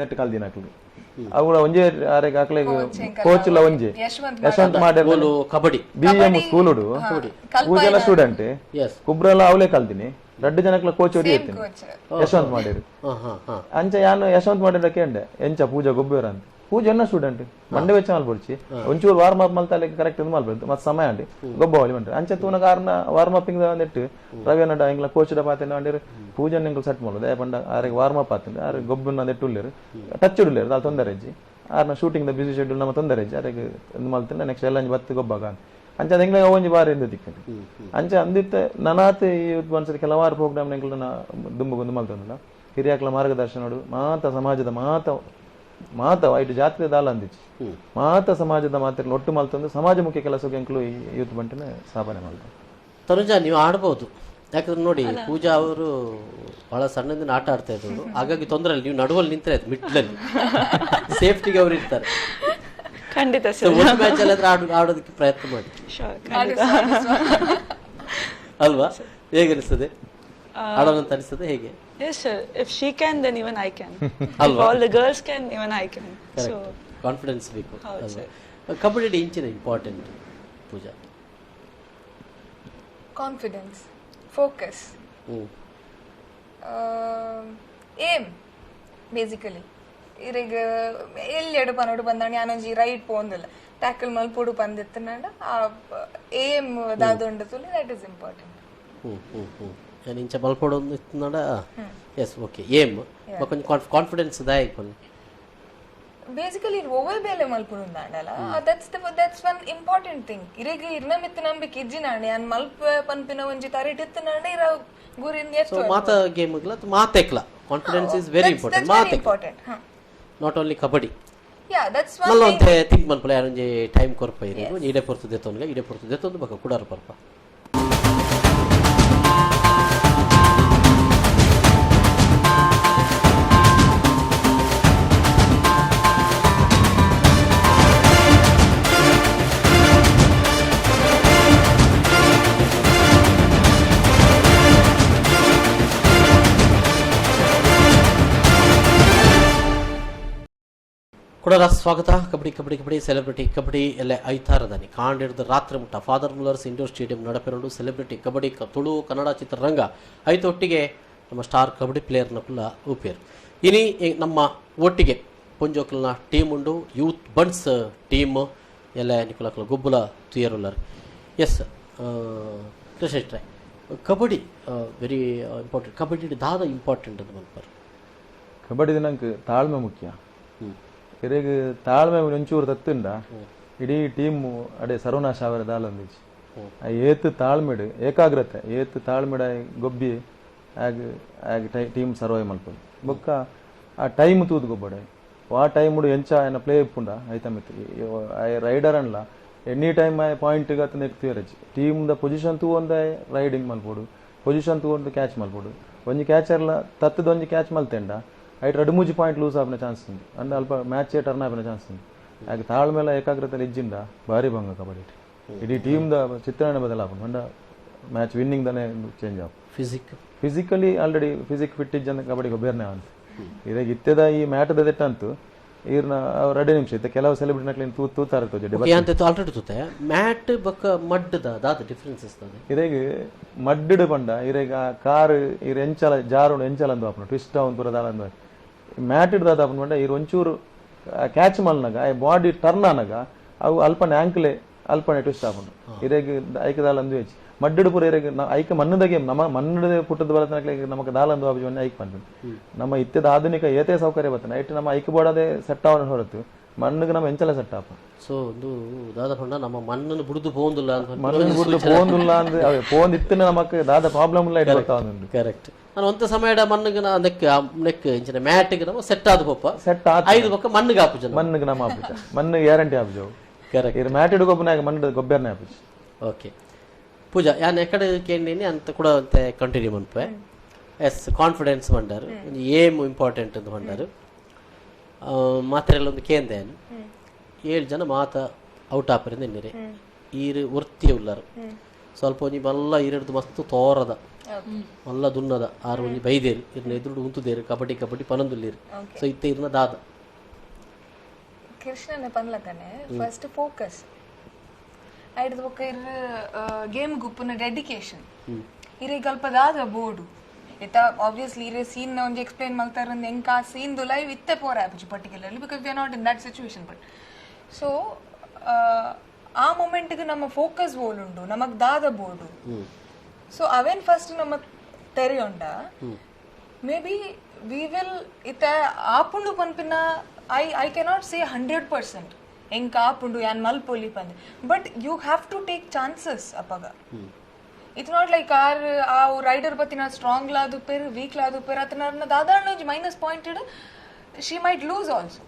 ನೆಟ್ ಕಲ್ದಿನ ಅಕ್ಲು ಅವುಗಳ ಒಂಜೇ ಆರೆಗ್ ಅಕ್ಲೆಗ್ ಕೋಚ್ ಲ ಒಂಜೆ ಯಶವಂತ್ ಮಾಡ್ಯಾರ ಕಬಡ್ಡಿ ಬಿಎಂ ಸ್ಕೂಲುಡು ಪೂಜಲ ಸ್ಟೂಡೆಂಟ್ ಕುಬ್ರಲ ಅವಲೇ ಕಲ್ದಿನಿ ರಡ್ಡು ಜನಕ್ಲ ಕೋಚ್ ಹೊಡಿ ಇರ್ತೀನಿ ಯಶವಂತ್ ಮಾಡಿರು ಅಂಚ ಯಾನು ಯಶವಂತ್ ಮಾಡಿರ ಕೇಂಡೆ ಎಂಚ ಪೂಜಾ ಗೊಬ್ಬೇರ ಅಂತ ಪೂಜೆ ಎನ್ನ ಸ್ಟೂಡೆಂಟ್ ಮಂಡೆ ವೆಚ್ಚ ಮಲ್ಪೊಡ್ಚಿ ಒಂಚೂರು ವಾರ್ಮ್ ಅಪ್ ಮಲ್ತ ಕರೆಕ್ಟ್ ಇದು ಮಲ್ಪೊಡ್ದು ಮತ್ತೆ ಸಮಯ ಅಂಡಿ ಗೊಬ್ಬ ಅವಲಿ ಮಂಡ್ರಿ ಅಂಚ ತೂನ ಕಾರಣ ವಾರ್ಮ್ ಅಪ್ಪಿಂಗ್ ನೆಟ್ಟು ರವಿ ಅನ್ನ ಎಂಗ್ಲ ಕೋಚ್ ಡ ಪಾತೆನ ಅಂಡಿರು ಪೂಜನ್ ಎಂಗ್ಲ ಸೆಟ್ ಮಾಡೋದು ಪಂಡ ಆರಿಗೆ ವಾರ್ಮ್ ಅಪ್ ಆತಿಂದ ಆರು ಗೊಬ್ಬನ ನೆಟ್ಟು ಉಲ್ಲೇರು ಟಚ್ ಉಲ್ಲೇರು ದಾಲ್ ತೊಂದರೆ ಇಜ್ಜಿ ಆರ್ನ shooting the busy schedule ನಮ್ಮ ತೊಂದರೆ ಇಜ್ಜಿ ಆರಿಗೆ ಇದು ಮಲ್ತಿಂದ ನೆಕ್ಸ್ಟ್ ಎಲ್ಲ ಬತ್ತು ಗೊಬ್ಬಾಗ. ಅಂಚ ಎಂಗ್ಲ ಒಂಜಿ ಬಾರಿ ಇಂದು ತಿಕ್ಕಂಡು ಅಂಚ ಅಂದಿತ್ತ ನನಾತ್ ಈ ಒಂದ್ಸರಿ ಕೆಲವಾರು ಪ್ರೋಗ್ರಾಮ್ ಎಂಕ್ಲನ ದುಂಬು ಮಲ್ತೊಂದಿಲ್ಲ ಹಿರಿಯಾಕ್ಲ ಮಾರ್ಗದರ್ಶನಡು ಮಾತ ಸಮಾಜದ ಮಾತ ಮಾತ ಐಟ್ ಜಾತ್ರೆ ದಾಲ ಅಂದಿಚ್ಚಿ ಮಾತ ಸಮಾಜದ ಮಾತ್ರ ಒಟ್ಟು ಮಲ್ತೊಂದು ಸಮಾಜ ಮುಖ್ಯ ಕೆಲಸಕ್ಕೆ ಎಂಕ್ಲು ಈ ಯೂತ್ ಬಂಟನೆ ಸ್ಥಾಪನೆ ಮಾಡ್ತಾರೆ. ತನುಜಾ, ನೀವು ಆಡ್ಬೋದು. ಯಾಕಂದ್ರೆ ನೋಡಿ, ಪೂಜಾ ಅವರು ಬಹಳ ಸಣ್ಣದಿಂದ ಆಟ ಆಡ್ತಾ ಇದ್ರು, ಹಾಗಾಗಿ ತೊಂದರೆ ಇಲ್ಲ. ನೀವು ನಡುವಲ್ಲಿ ನಿಂತರೆ ಆಯ್ತು, ಮಿಡ್ಲಲ್ಲಿ ಸೇಫ್ಟಿಗೆ ಅವರು ಇರ್ತಾರೆ. ಖಂಡಿತ ಸರ್. ಒಂದು ಮ್ಯಾಚ್ ಅಲ್ಲಿ ಆಡೋದಕ್ಕೆ ಪ್ರಯತ್ನ ಮಾಡಿ ಅಲ್ವಾ? ಹೇಗೆ ಅನಿಸ್ತದೆ? ಆಡೋಣ ಅಂತ ಅನಿಸ್ತದೆ ಹೇಗೆ? Yes sir, if she can then even I can. If all the girls can, even I can. So confidence ಬೇಕು ಅಲ್ವಾ? ಕಬಡ್ಡಿ ಇಂಚಿನ important Pooja? Confidence, focus, aim basically. ಇರೆಗ್ ಎಲ್ಲಿ ಎಡು ಪನೋಡು ಬಂದಾಣ ಯಾನೊಂಜಿ ರೈಟ್ ಪೋಂದಿಲ್ಲ ಟ್ಯಾಕಲ್ ಮಲ್ಪೊಡು ಪಂದಿತ್ತನಾಡ ಆ ಏಮ್ ದಾದೊಂಡು ತುಲಿ, that is important. ನಾನು ಇಂಚ ಮಲ್ಪೊಡು ಇತ್ತನಾಡ. ಎಸ್, ಓಕೆ, ಏಮ್ కొంచెం ಕಾನ್ಫಿಡೆನ್ಸ್ ದಾಯಕ್ ಪನ್ನೆ. ಬೇಸಿಕಲಿ ಒವ್ವೆ ಬೇಲೆ ಮಲ್ಪುನುಂದಾಂಡಲ that's one important thing. ಇರೆಗ್ ಇರ್ನ ಮಿತ್ತ ನಂಬಿಕೆ ಇಜ್ಜಿನಾಂಡ ಯಾನ್ ಮಲ್ಪ ಪನ್ಪಿನ ಒಂಜಿ ತರಿಟ್ ಇತ್ತನಾಂಡ ಇರ ಗುರಿನ್ ಸೊ ಮಾತ ಗೇಮ್ಗ್ಲ ಮಾತೆಕ್ಲ ಕಾನ್ಫಿಡೆನ್ಸ್ is very important. ಮಾತೆಕ್ಲ important. Not only kabaddi. Yeah, that's one ಮಲ್ಲ ಒಂತೆ ಥಿಂಕ್ ಮನ್ಪುಲ ಯಾರೊಂಜಿ ಟೈಮ್ ಕೊರ್ಪ ಇರು ಈಡೆ ಪೊರ್ತು ದೆತ್ತೊನ್ಗ ಈಡೆ ಪೊರ್ತು ದೆತ್ತೊಂದು ಬಕ ಕುಡಾರ ಪರ್ಪ. ಕುಡರ ಸ್ವಾಗತ. ಕಬಡ್ಡಿ ಕಬಡ್ಡಿ ಕಬಡ್ಡಿ ಸೆಲೆಬ್ರಿಟಿ ಕಬಡ್ಡಿ ಎಲ್ಲ ಐತಾರದಾನಿ ಕಾಂಡಿಡ್ದು ರಾತ್ರಿ ಮುಟ್ಟ ಫಾದರ್ ಮುಲ್ಲರ್ಸ್ ಇಂಡೋರ್ ಸ್ಟೇಡಿಯಂ ನಡಪೆರಡು ಸೆಲೆಬ್ರಿಟಿ ಕಬಡ್ಡಿ ತುಳು ಕನ್ನಡ ಚಿತ್ರರಂಗ ಐತೊಟ್ಟಿಗೆ ನಮ್ಮ ಸ್ಟಾರ್ ಕಬಡ್ಡಿ ಪ್ಲೇಯರ್ನ ಕುಲ್ಲ ಉಪೇರ್. ಇನಿ ನಮ್ಮ ಒಟ್ಟಿಗೆ ಪೊಂಜೋಕ್ಲನ ಟೀಮ್ ಉಂಡು, ಯೂತ್ ಬಂಡ್ಸ್ ಟೀಮ್ ಎಲ್ಲ ನಿಕುಲಕ್ಲ ಗೊಬ್ಬುಲ ತುಯರುಲ್ಲರ್. Yes Krishna, kabaddi very important. Kabaddi ದಾದ ಇಂಪಾರ್ಟೆಂಟ್ ಅಂತ ಮನ್ಪರ್? ಕಬಡ್ಡಿ ನಂಗೆ ತಾಳ್ಮೆ ಮುಖ್ಯ. ಇರೆಗ್ ತಾಳ್ಮೆ ಒಂಚೂರು ತತ್ತುಂಡ ಇಡೀ ಟೀಮ್ ಅಡೆ ಸರ್ವನಾಶ ಅವರ ದಾಲಂದಿಚ್ಚಿ. ಆ ಏತ್ ತಾಳ್ಮೆಡು ಏಕಾಗ್ರತೆ ಏತ್ ತಾಳ್ಮೆಡ ಗೊಬ್ಬಿ ಆಗ ಆಗ ಟೀಮ್ ಸರ್ವೈವ್ ಮಲ್ಪೊಡು. ಬೊಕ್ಕ ಆ ಟೈಮ್ ತೂದು ಗೊಬ್ಬಡೆ ಆ ಟೈಮ್ ಎಂಚ ಆಯನ ಪ್ಲೇ ಇಪ್ಪುಂಡ ಐತಮಿತ್ ಆಯ ರೈಡರ್ ಅನ್ಲ ಎನಿ ಟೈಮ್ ಆಯ ಪಾಯಿಂಟ್ ಅತ್ತ ಎಕ್ತಿಯರಚ್ಚಿ ಟೀಮ್ ದ ಪೊಸಿಷನ್ ತೂವೊಂದ ರೈಡಿಂಗ್ ಮಲ್ಪೊಡು, ಪೊಸಿಷನ್ ತೂವೊಂದು ಕ್ಯಾಚ್ ಮಲ್ಪೊಡು. ಒಂಜಿ ಕ್ಯಾಚರ್ಲ ತತ್ತದ ಒಂಜಿ ಕ್ಯಾಚ್ ಮಲ್ತೆಂಡ ಐಟ್ ರಡ್ಡು ಮೂಜಿ ಪಾಯಿಂಟ್ ಲೂಸ್ ಆಪಿನ ಚಾನ್ಸ್ ಉಂಡು, ಅಂಡ ಅಲ್ಪ ಮ್ಯಾಚ್ ಟರ್ನ್ ಆಪಿನ ಚಾನ್ಸ್ ಉಂಡು. ಆಗ ತಾಳ್ಮೆಲ ಏಕಾಗ್ರತೆ ಇಜ್ಜಿಂದ ಭಾರಿ ಭಂಗ ಕಬಡ್ಡಿ. ಇಡೀ ಟೀಮ್ the ಚಿತ್ರಣ ಬದಲಾಪುಂಡು, ಅಂಡ ಮ್ಯಾಚ್ ವಿನ್ನಿಂಗ್ ದನೆ ಚೇಂಜ್ ಆಪು. ಫಿಸಿಕಲಿ ಆಲ್ರೆಡಿ ಫಿಸಿಕ್ ಫಿಟ್ ಇಜ್ಜಂದ ಕಬಡ್ಡಿ ಗೊಬ್ಬರನೇ ಅಂತ ಇದಾಗ ಇತ್ತೆದ ಈ ಮ್ಯಾಟದ ದೆಟ್ಟಂತು ಈರ್ನ 2 ನಿಮಿಷ ಇತ್ತೆ ಕೆಲವು ಸೆಲೆಬ್ರಿಟಿ ನಕ್ಲಿನ ತೂ ತೂತಾರೆ ತೋಜೆ ಅಂತ ಆಲ್ರೆಡಿ ತೂತೆ ಮ್ಯಾಟ್ ಬೊಕ್ಕ ಮಡ್ಡದ ದಾದ ಡಿಫರೆನ್ಸಸ್ ದಾದ? ಇರೆಗ್ ಮಡ್ಡಿಡು ಪಂಡ ಇರೆಗ್ ಆ ಕಾರ್ ಇರ್ ಎಂಚಲ ಜಾರುಂಡು ಎಂಚಲ ಅಂದು ಆಪುಂಡು ಟ್ವಿಸ್ಟ್ ಆವೊಂದು ಪೂರ ದಾಲ ಅಂದು ಮ್ಯಾಟ್ ದಾದ ಆಪುಂಡು ಪಂಡ ಇರ್ ಒಂಚೂರು ಕ್ಯಾಚ್ ಮಲ್ನಗ ಆ ಬಾಡಿ ಟರ್ನ್ ಆನಗ ಅವು ಅಲ್ಪನೆ ಆಂಕ್ಲೆ ಅಲ್ಪನೆ ಟ್ವಿಸ್ಟ್ ಆಪುಂಡು. ಇರೆಗ್ ಐಕ ದಾಲ ಅಂದು ಹೆಚ್ಚು ಮಡ್ಡಿಡು ಪೂರ ಇರೆಗ್ ಐಕ ಮಣ್ಣದ ಗೇಮ್ ನಮ್ಮ ಮಣ್ಣದ ಪುಟ್ಟದ ಬಲತನಕ್ಲೆ ನಮಕ್ ದಾಲ ಅಂದು ಆಪುಜಿ ಐಕ್ ಪನ್ಪುಂಡು. ನಮ್ಮ ಇತ್ಯದ ಆಧುನಿಕ ಏತೇ ಸೌಕರ್ಯ ಬರ್ತನೆ ಐಟ್ ನಮ್ಮ ಐಕ್ ಬೋಡದೆ ಸೆಟ್ ಆವನ ಹೊರತು ಮಣ್ಣಿಗೆ ನಮ್ಮ ಎಂಚಲ ಸೆಟ್ ಆಪ. ಸೊ ಒಂದು ದಾದ ಪಂಡ ನಮ್ಮ ಮಣ್ಣನ್ನು ಬುಡುದು ಪೋಂದುಲ್ಲ ಅಂತ ಮಣ್ಣನ್ನು ಬುಡುದು ಪೋಂದುಲ್ಲ ಅಂದ್ರೆ ಅವೇ ಪೋಂದು ಇತ್ತಿನ ನಮಕ್ ದಾದ ಪ್ರಾಬ್ಲಮ್ ಇಲ್ಲ it ಬರ್ತಾವ. ಕರೆಕ್ಟ್. ನಾನು ಒಂತ ಸಮಯದ ಮಣ್ಣಿಗೆ ನೆಕ್ ನೆಕ್ ಇಂಚಿನ ಮ್ಯಾಟಿಗೆ ನಮ್ಮ ಸೆಟ್ ಆದ ಪೋಪ ಸೆಟ್ ಆತ ಐದು ಪಕ್ಕ ಮಣ್ಣಿಗೆ ಆಪುಜ ಮಣ್ಣಿಗೆ ನಮ್ಮ ಆಪುಜ ಮಣ್ಣು ಗ್ಯಾರಂಟಿ ಆಪುಜ. ಕರೆಕ್ಟ್. ಇರ್ ಮ್ಯಾಟ್ ಹಿಡ್ಕೊಬ್ಬನಾಗ ಮಣ್ಣು ಗೊಬ್ಬರನೇ ಆಪುಜ. ಓಕೆ ಪೂಜಾ, ಯಾನ್ ಎಕಡೆ ಕೇಂದಿನಿ ಅಂತ ಕೂಡ ಅಂತೆ ಕಂಟಿನ್ಯೂ ಮನ್ಪೆ. ಎಸ್, ಕಾನ್ಫಿಡೆನ್ಸ್ ಬಂಡಾರು, ಏಮ್ ಇಂಪಾರ್ಟೆಂಟ್ ಅಂತ ಬಂಡಾರು. ಮಾತ್ರೆಲ್ಲ ಒಂದು ಕೇಂದೆ 7 ಜನ ಮಾತ ಔಟ್ ಆಪರಿಂದ ಎನ್ನಿರೆ ಈರು ವೃತ್ತಿ ಉಲ್ಲರು ಸ್ವಲ್ಪ ಒಂಜಿ ಮಲ್ಲ ಈರೆಡ್ದು ಮಸ್ತ್ ತೋರದ ಮಲ್ಲ ದುನ್ನದ ಆರು ಒಂಜಿ ಬೈದೇರು ಇರ್ನ ಎದುರುಡು ಉಂತುದೇರು ಕಬಡ್ಡಿ ಕಬಡ್ಡಿ ಪನೊಂದುಲ್ಲೇರು. ಸೊ ಇತ್ತೆ ಇರ್ನ ದಾದ ಕೃಷ್ಣನ ಪನ್ಲಕನೆ ಫಸ್ಟ್ ಫೋಕಸ್ ಐಡ್ದು ಬೊಕ್ಕ ಇರ್ ಗೇಮ್ ಗುಪ್ಪುನ ಡೆಡಿಕೇಶನ್ ಇರೆಗ್ ಅಲ್ಪ ದಾದ ಬೋರ್ಡು ಇತ್ತ ಆಬ್ವಿಯಸ್ಲಿ ಇರೆ ಸೀನ್ ಒಂಜಿ ಎಕ್ಸ್ಪ್ಲೇನ್ ಮಲ್ತಾರ ಎಂಕ ಆ ಸೀನ್ ಲೈವ್ ಇತ್ತೆ ಪೋರ ಆಪುಜಿ particularly because we are not in that situation. But so ಆ ಮೊಮೆಂಟ್ಗೆ ನಮ್ಮ ಫೋಕಸ್ ಓಲುಂಡು ನಮಗ್ ದಾದ ಬೋರ್ಡು. ಸೊ ಅವೇನ್ ಫಸ್ಟ್ ನಮಗ್ ತೆರೆಯೊಂಡ ಮೇ ಬಿ we will ಇತ್ತ ಆಪುಂಡು ಪನ್ಪಿನ I I cannot say 100% ಎಂಕ್ ಆಪುಂಡು ಯಾನ್ ಮಲ್ಪೊಲಿ ಪಂದ್. But you have to take chances ಅಪಗ. It's not like are ಆ ರೈಡರ್ ಬತ್ತಿನ ಸ್ಟ್ರಾಂಗ್ ಲಾದುಪ್ಪೇರು, ವೀಕ್ ಲಾದುಪ್ಪೇರು, ಅತನ ದಾದಾಂಡ ಒಂಜಿ minus point, she might lose also.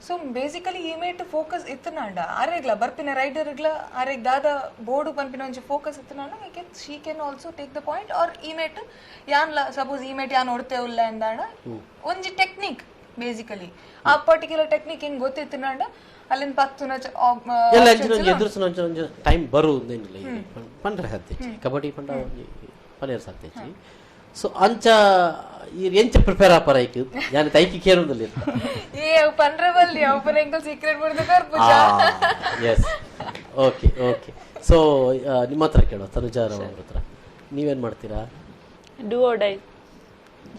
So basically ಈ ಮೇಟ್ ಫೋಕಸ್ ಇತ್ತನಾಂಡ ಆರೆಗ್ಲ ಬರ್ಪಿನ ರೈಡರ್ಗ್ಲ ಆರೆಗ್ ದಾದ ಬೋರ್ಡು ಪನ್ಪಿನ ಒಂಜಿ ಫೋಕಸ್ ಇತ್ತನಾಂಡ she can also take the point. Or ಈ ಮೇಟ್ ಯಾನ್ಲ ಸಪೋಸ್ ಈ ಮೇಟ್ ಯಾನ್ ಒಡ್ತೆ ಉಲ್ಲ ಎಂದಾಂಡ ಒಂಜಿ ಟೆಕ್ನಿಕ್ ಬೇಸಿಕಲಿ ಆ ಪರ್ಟಿಕ್ಯುಲರ್ ಟೆಕ್ನಿಕ್ ಹೆಂಗ್ ಗೊತ್ತಿತ್ತನಾಂಡ ಅಲ್ಲಿಂದ ಪತ್ತುನ ಎಲ್ಲ ಅಂಚಿನ ಒಂಜಿ ಎದುರಿಸಿನ ಒಂಜಿ ಒಂಜಿ ಟೈಮ್ ಬರುವುದೇನಿಲ್ಲ. ಪಂಡ್ರೆ ಸಾಧ್ಯ ಕಬಡ್ಡಿ ಪಂಡ ಒಂಜಿ ಪನೇರ್ ಸಾಧ್ಯ. ಸೊ ಅಂಚ ಈ ಎಂಚ ಪ್ರಿಪೇರ್ ಆಪರ ಐಕ್ ಯಾನ್ ತೈಕಿ ಕೇರುಂದಲ್ಲಿ. ಏ ಅವು ಪಂಡ್ರೆ ಬಲ್ಲಿ ಅವು ಪನ ಎಂಕಲ್ ಸೀಕ್ರೆಟ್ ಬುಡ್ದು ಕರ್ಪುಜ. S, okay okay. So ನಿಮ್ಮ ಹತ್ರ ಕೇಳುವ, ತನುಜಾರಾವ್ ಅವ್ರ ಹತ್ರ ನೀವೇನ್ ಮಾಡ್ತೀರಾ? Do or die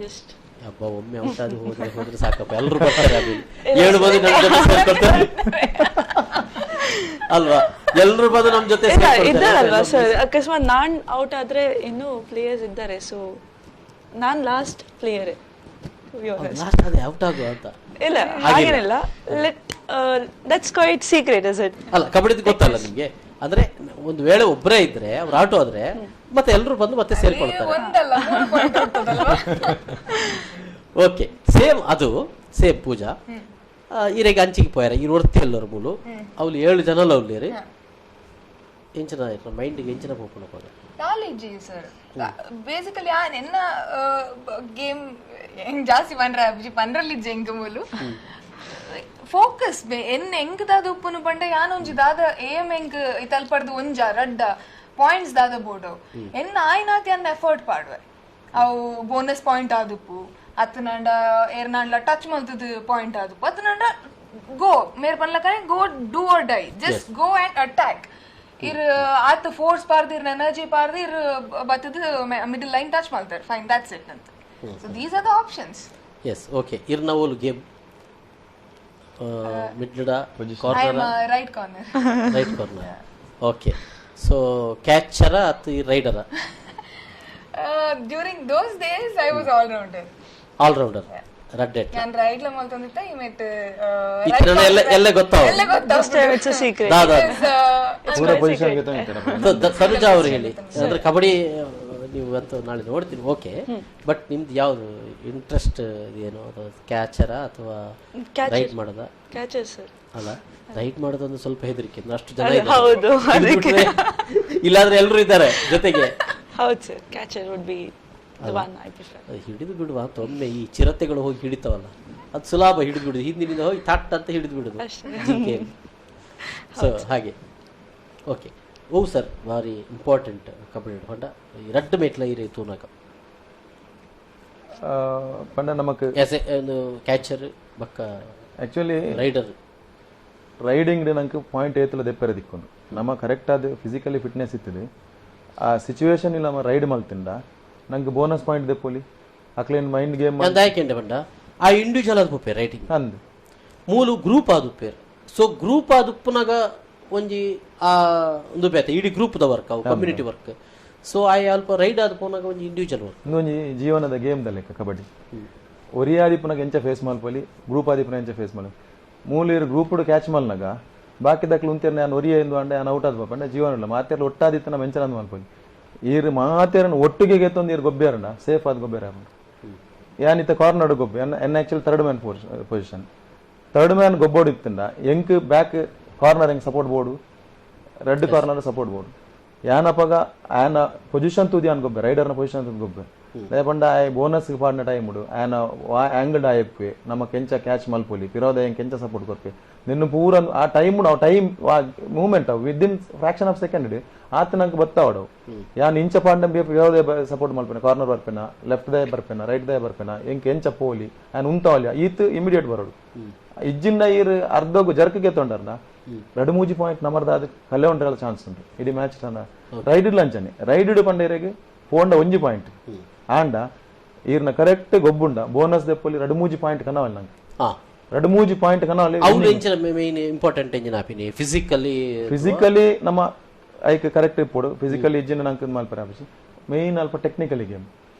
just. ಅಬ್ಬಾ, ಒಮ್ಮೆ ಔಟ್ ಆಗಿ ಹೋದ್ರೆ ಹೋದ್ರೆ ಸಾಕಪ್ಪ, ಎಲ್ಲರೂ ಬರ್ತಾರೆ ಆಮೇಲೆ. ಏಳು ಬಂದು ನಮ್ಮ ಜೊತೆ ಸೇರ್ಕೊಳ್ತಾರೆ ಅಲ್ವಾ? ಎಲ್ಲರೂ ಬಂದು ನಮ್ಮ ಜೊತೆ ಇಲ್ಲ, ಸೇರ್ಕೊಳ್ತಾರೆ. ಇದ್ದಾರಲ್ವಾ ಸರ್, ಅಕಸ್ಮಾತ್ ನಾನ್ ಔಟ್ ಆದ್ರೆ ಇನ್ನೂ ಪ್ಲೇಯರ್ಸ್ ಇದ್ದಾರೆ. ಸೊ ನಾನ್ last player. Last ಅದೇ ಔಟ್ ಆಗುವ ಅಂತ? ಇಲ್ಲ, ಹಾಗೇನಿಲ್ಲ. Let that's quite secret, is it? ಅಲ್ಲ, ಕಬಡ್ಡಿದು ಗೊತ್ತಲ್ಲ ನಿಮ್ಗೆ. ಅಂದ್ರೆ ಒಂದು ವೇಳೆ ಒಬ್ಬರೇ ಇದ್ರೆ, ಅವ್ರು ಆಟೋ ಆದ್ರೆ ಮತ್ತೆ ಎಲ್ಲರೂ ಬಂದು ಮತ್ತೆ ಸೇರ್ಕೊಳ್ತಾರೆ. ಒಂದಲ್ಲ ಮೂರು ಪಾಯಿಂಟ್ ಇರ್ತದಲ್ವಾ? ಓಕೆ, ಸೇಮ್ ಅದು ಸೇಮ್ ಪೂಜಾ. ಈರೆಗೆ ಅಂಚಿಗೆ ಪೋಯಾರ ಈ ಒರ್ತಿ ಎಲ್ಲರು ಮೂಲು ಅವ್ಲು ಏಳು ಜನ ಅವ್ಲೇರಿ ಎಂಚಿನ ಮೈಂಡ್ಗೆ ಎಂಚಿನ ಪೋಪುನ ಪೋಗ? Knowledge sir. Basically ಯಾನ್ ಎನ್ನ ಗೇಮ್ ಹೆಂಗ್ ಜಾಸ್ತಿ ಪಂಡ್ರೆ ಅಬ್ಜಿ ಪಂಡ್ರಲ್ಲಿ ಎಂಕ್ ಮೂಲು ಫೋಕಸ್ ಎನ್ ಎಂಕ್ ದಾದ ಉಪ್ಪುನು ಪಂಡ ಯಾನ್ ಒಂಜಿ ದಾದ ಏಮ್ ಎಂಕ್ ತಲ್ಪಡ್ದು ಒಂಜ ರಡ್ಡ ಪಾಯಿಂಟ್ಸ್ ದಾದ ಬೋರ್ಡ್ ಎನ್ ಆಯ್ನಾತ್ ಯಾನ್ ಎಫರ್ಟ್ ಪಾಡ್ವೆ. ಅವು ಬೋನಸ್ ಪಾಯಿಂಟ್ ಆದುಪ್ಪು, ಅತ್ತನಾಂಡ ಏರ್ನಾಂಡ್ಲ ಟಚ್ ಮಲ್ತದ ಪಾಯಿಂಟ್ ಆದುಪ್ಪು, ಅತ್ತನಾಂಡ ಗೋ ಮೇರ್ ಪನ್ಲಕನೆ go do or die, just go and attack. ಇರ್ ಆತ ಫೋರ್ಸ್ ಪಾರ್ದು ಇರ್ ಎನರ್ಜಿ ಪಾರ್ದು ಇರ್ ಬತ್ತದ middle line touch ಮಾಡ್ತಾರೆ, fine, that's it ಅಂತ. So these are the options. S, okay. ಇರ್ನ ಓಲು ಗೇಮ್ ಮಿಡ್ಲಡ I corner? Am right corner. Right corner, okay. So ಕ್ಯಾಚರ ಅಥವಾ ಈ ರೈಡರ? During those days I was all rounder. All rounder ರಡ್ಡೆಟ್. ನಾನು right ಲ ಮಲ್ತೊಂದಿತ್ತ ಈ ಮೆಟ್. ಇತ್ತಿನ ಎಲ್ಲ ಎಲ್ಲ ಗೊತ್ತಾವ? ಎಲ್ಲ ಗೊತ್ತಾವ. It's a secret. ದಾದಾ ಪೂರ ಪೊಸಿಷನ್ ಗೊತ್ತಾಯ್ತು. ತನುಜಾ ಅವರು ಹೇಳಿ. ಅಂದ್ರೆ ಕಬಡ್ಡಿ ನೀವು ಅಂತೂ ನಾಳೆ ನೋಡ್ತೀನಿ, ಓಕೆ. ಬಟ್ ನಿಮ್ದು ಯಾವುದು ಇಂಟ್ರೆಸ್ಟ್ ಏನು? ಅದು ಕ್ಯಾಚರ ಅಥವಾ ರೈಡ್ ಮಾಡೋದ? Catcher sir. ಅಲ್ಲ, ರೈಡ್ ಮಾಡೋದೊಂದು ಸ್ವಲ್ಪ ಹೆದರಿಕೆ, ಅಷ್ಟು ಜನ ಅದೇ, ಇದ್ದಾರೆ. ಹೌದು, ಅದಕ್ಕೆ. ಹಿಡಿದ್ಬಿಟ್ರೆ- ಇಲ್ಲಾಂದ್ರೆ ಎಲ್ಲರೂ ಇದ್ದಾರೆ ಜೊತೆಗೆ. ಹೌದು sir, catcher would be the one I prefer. ಅದು ಹಿಡಿದು ಬಿಡುವ ಅಂತ ಒಮ್ಮೆ ಈ ಚಿರತೆಗಳು ಹೋಗಿ ಹಿಡಿತಾವಲ್ಲ, ಅದು ಸುಲಭ ಹಿಡಿದು ಬಿಡುದು. ಹಿಂದಿನಿಂದ ಹೋಗಿ ಥಟ್ ಅಂತ ಹಿಡಿದು ಬಿಡುದು ಜಿಂಕೆ. ಸೊ ಹಾಗೆ, ಓಕೆ. ಓ ಸರ್, ಭಾರಿ ಇಂಪಾರ್ಟೆಂಟ್ ಕಬಡ್ಡಿ ಪಂಡ ಈ ರಡ್ಡು ಮೇಟ್ಲ ಇರೆ ತೂನಕ. ಪಂಡ ನಮಕ್ ಎಸ್ ಎ ಒಂದು ಕ್ಯಾಚರ್ ಬಕ್ಕ actually rider. Riding ನಂಗೆ ಪಾಯಿಂಟ್ ಏತಲ ದೆಪ್ಪರೆ ದಿಕ್ಕೊಂಡು ನಮ್ಮ ಕರೆಕ್ಟ್ ಆದ ಫಿಸಿಕಲಿ ಫಿಟ್ನೆಸ್ ಇತ್ತದೆ ಆ ಸಿಚುವೇಶನ್ ಇಲ್ಲ. ನಮ್ಮ ರೈಡ್ ಮಲ್ತಿಂಡ ನಂಗೆ ಬೋನಸ್ ಪಾಯಿಂಟ್ ದೆಪ್ಪೊಲಿ ಅಕ್ಲೇನ್ ಮೈಂಡ್ ಗೇಮ್. ದಾಯಕೆಂಡೆ ಪಂಡ ಆ ಇಂಡಿವಿಜುವಲ್ ಅದು ಪೋಪೆ ರೈಡಿಂಗ್. ಅಂದ್. ಮೂಲು ಗ್ರೂಪ್ ಆದುಪ್ಪೇರು. ಸೊ ಗ್ರೂಪ್ ಆದುಪ್ಪುನಾಗ ಒಂಜಿ ಆ ಒಂದು ಬೇತೆ ಇಡೀ ಗ್ರೂಪ್ದ ವರ್ಕ್ ಅವು, community work. So ಆ ಅಲ್ಪ ರೈಡ್ ಆದ ಪೋನಾಗ ಒಂಜಿ ಇಂಡಿವಿಜುವಲ್ ವರ್ಕ್. ಇಂದೊಂಜಿ ಜೀವನದ ಗೇಮ್ ದ ಲೆಕ್ಕ ಕಬಡ್ಡಿ. ಒರಿಯಾದಿಪ್ಪುನಾಗ ಎಂಚ ಫೇಸ್ ಮಲ್ಪೊಲಿ, ಗ್ರೂಪ್ ಆದಿಪ್ಪುನ ಎಂಚ ಫೇಸ್ ಮಲ್. ಮೂಲು ಗ್ರೂಪ್ ಕ್ಯಾಚ್ ಮಲ್ನಾಗ ಬಾಕಿ ದಕ್ಲು ಉಂತೇರ್ ನಾನು ಒರಿಯ ಎಂದು ಅಂಡೆ ನಾನು ಔಟ್ ಆದ ಪಂಡ ಜೀವನ ಇಲ್ಲ. ಮಾತೇರ್ಲ ಒಟ್ಟಾದಿತ್ತು ನಮ್ಮ ಎಂಚನ ಮಲ್ಪೊಲಿ. ಈರ್ ಮಾತೇರನ್ ಒಟ್ಟಿಗೆ ಗೆತ್ತೊಂದು ಈರ್ ಗೊಬ್ಬೇರಣ ಸೇಫ್ ಆದ ಗೊಬ್ಬೇರ. ಯಾನಿತ್ತ ಕಾರ್ನರ್ ಗೊಬ್ಬೆ ಎನ್ actual third man position. Third man ಗೊಬ್ಬೋಡು ಇತ್ತಂಡ ಎಂಕ್ ಬ್ಯಾಕ್ ಕಾರ್ನರ್ ಎಂಕ್ support board, red corner support board. ಯಾನಪಗ ಆಯನ ಪೊಸಿಷನ್ ತೂದಿ ಯಾನ್ ಗೊಬ್ಬೆ, ರೈಡರ್ನ ಪೊಸಿಷನ್ ತೂದು ಗೊಬ್ಬೆ. ಪಂಡ ಆಯ್ ಬೋನಸ್ ಪಾಡಿನ ಟೈಮ್ ಉಡು ಆಯನ ಆಂಗಲ್ ಆಯಪ್ಪೆ ನಮ್ಮ ಕೆಂಚ ಕ್ಯಾಚ್ ಮಲ್ಪೊಲಿ, ಪಿರೋದ ಎಂಕ್ ಎಂಚ ಸಪೋರ್ಟ್ ಕೊರ್ಪೆ ನಿನ್ನ ಪೂರ ಆ ಟೈಮ್ ಆ ಟೈಮ್ ಮೂವ್ಮೆಂಟ್ ಅವು with in fraction of second ಆತ ನಂಗೆ ಬತ್ತಾವಡವು. ಯಾನ್ ಇಂಚ ಪಾಂಡ ಪಿರೋದ ಸಪೋರ್ಟ್ ಮಲ್ಪೆನ, ಕಾರ್ನರ್ ಬರ್ಪೆನ, ಲೆಫ್ಟ್ ದಾಯ ಬರ್ಪೆನ, ರೈಟ್ ದಾಯ ಬರ್ಪೆನ, ಎಂಕ್ ಎಂಚ ಪೋಲಿ ಆಯನ್ ಉಂತಾವಲಿ ಈತ್ ಇಮಿಡಿಯೇಟ್ ಬರೋಡು. ಇಜ್ಜಿಂದ ಈರ್ ಅರ್ಧಗು ಜರ್ಕ್ಗೆ ತೊಂಡರ್ನ ರಡು ಮೂಜಿ ಪಾಯಿಂಟ್ ನಮರ್ದ ಅದು ಕಲ್ಲೆ ಉಂಟು ಚಾನ್ಸ್ ಉಂಟು ಇಡೀ ಮ್ಯಾಚ್. ರೈಡ್ ಲಂಚನೆ ರೈಡ್ ಪಂಡೇರೆಗ್ ಪೋಂಡ ಒಂಜಿ ಪಾಯಿಂಟ್ ಆಂಡ ಈರ್ನ ಕರೆಕ್ಟ್ ಗೊಬ್ಬುಂಡ ಬೋನಸ್ ದೆಪ್ಪೊಲಿ ರಡು ಮೂಜಿ ಪಾಯಿಂಟ್ ಕನವಲ್ ನಂಗೆ. ರಡು ಮೂಜಿ ಪಾಯಿಂಟ್ ಕನವಲ್ಲಿ. ಅವ್ಲು ಎಂಚಿನ ಮೇನ್ ಇಂಪಾರ್ಟೆಂಟ್ ಎಂಚಿನ ಆಪಿನಿ ಫಿಸಿಕಲಿ? ಫಿಸಿಕಲಿ ನಮ್ಮ ಐಕ್ ಕರೆಕ್ಟ್ ಇಪ್ಪೊಡು. ಫಿಸಿಕಲಿ ಇಜ್ಜಿನ ನಂಗೆ ಮಲ್ಪರೆ ಆಪುಜಿ. ಮೇನ್ ಅಲ್ಪ technically game.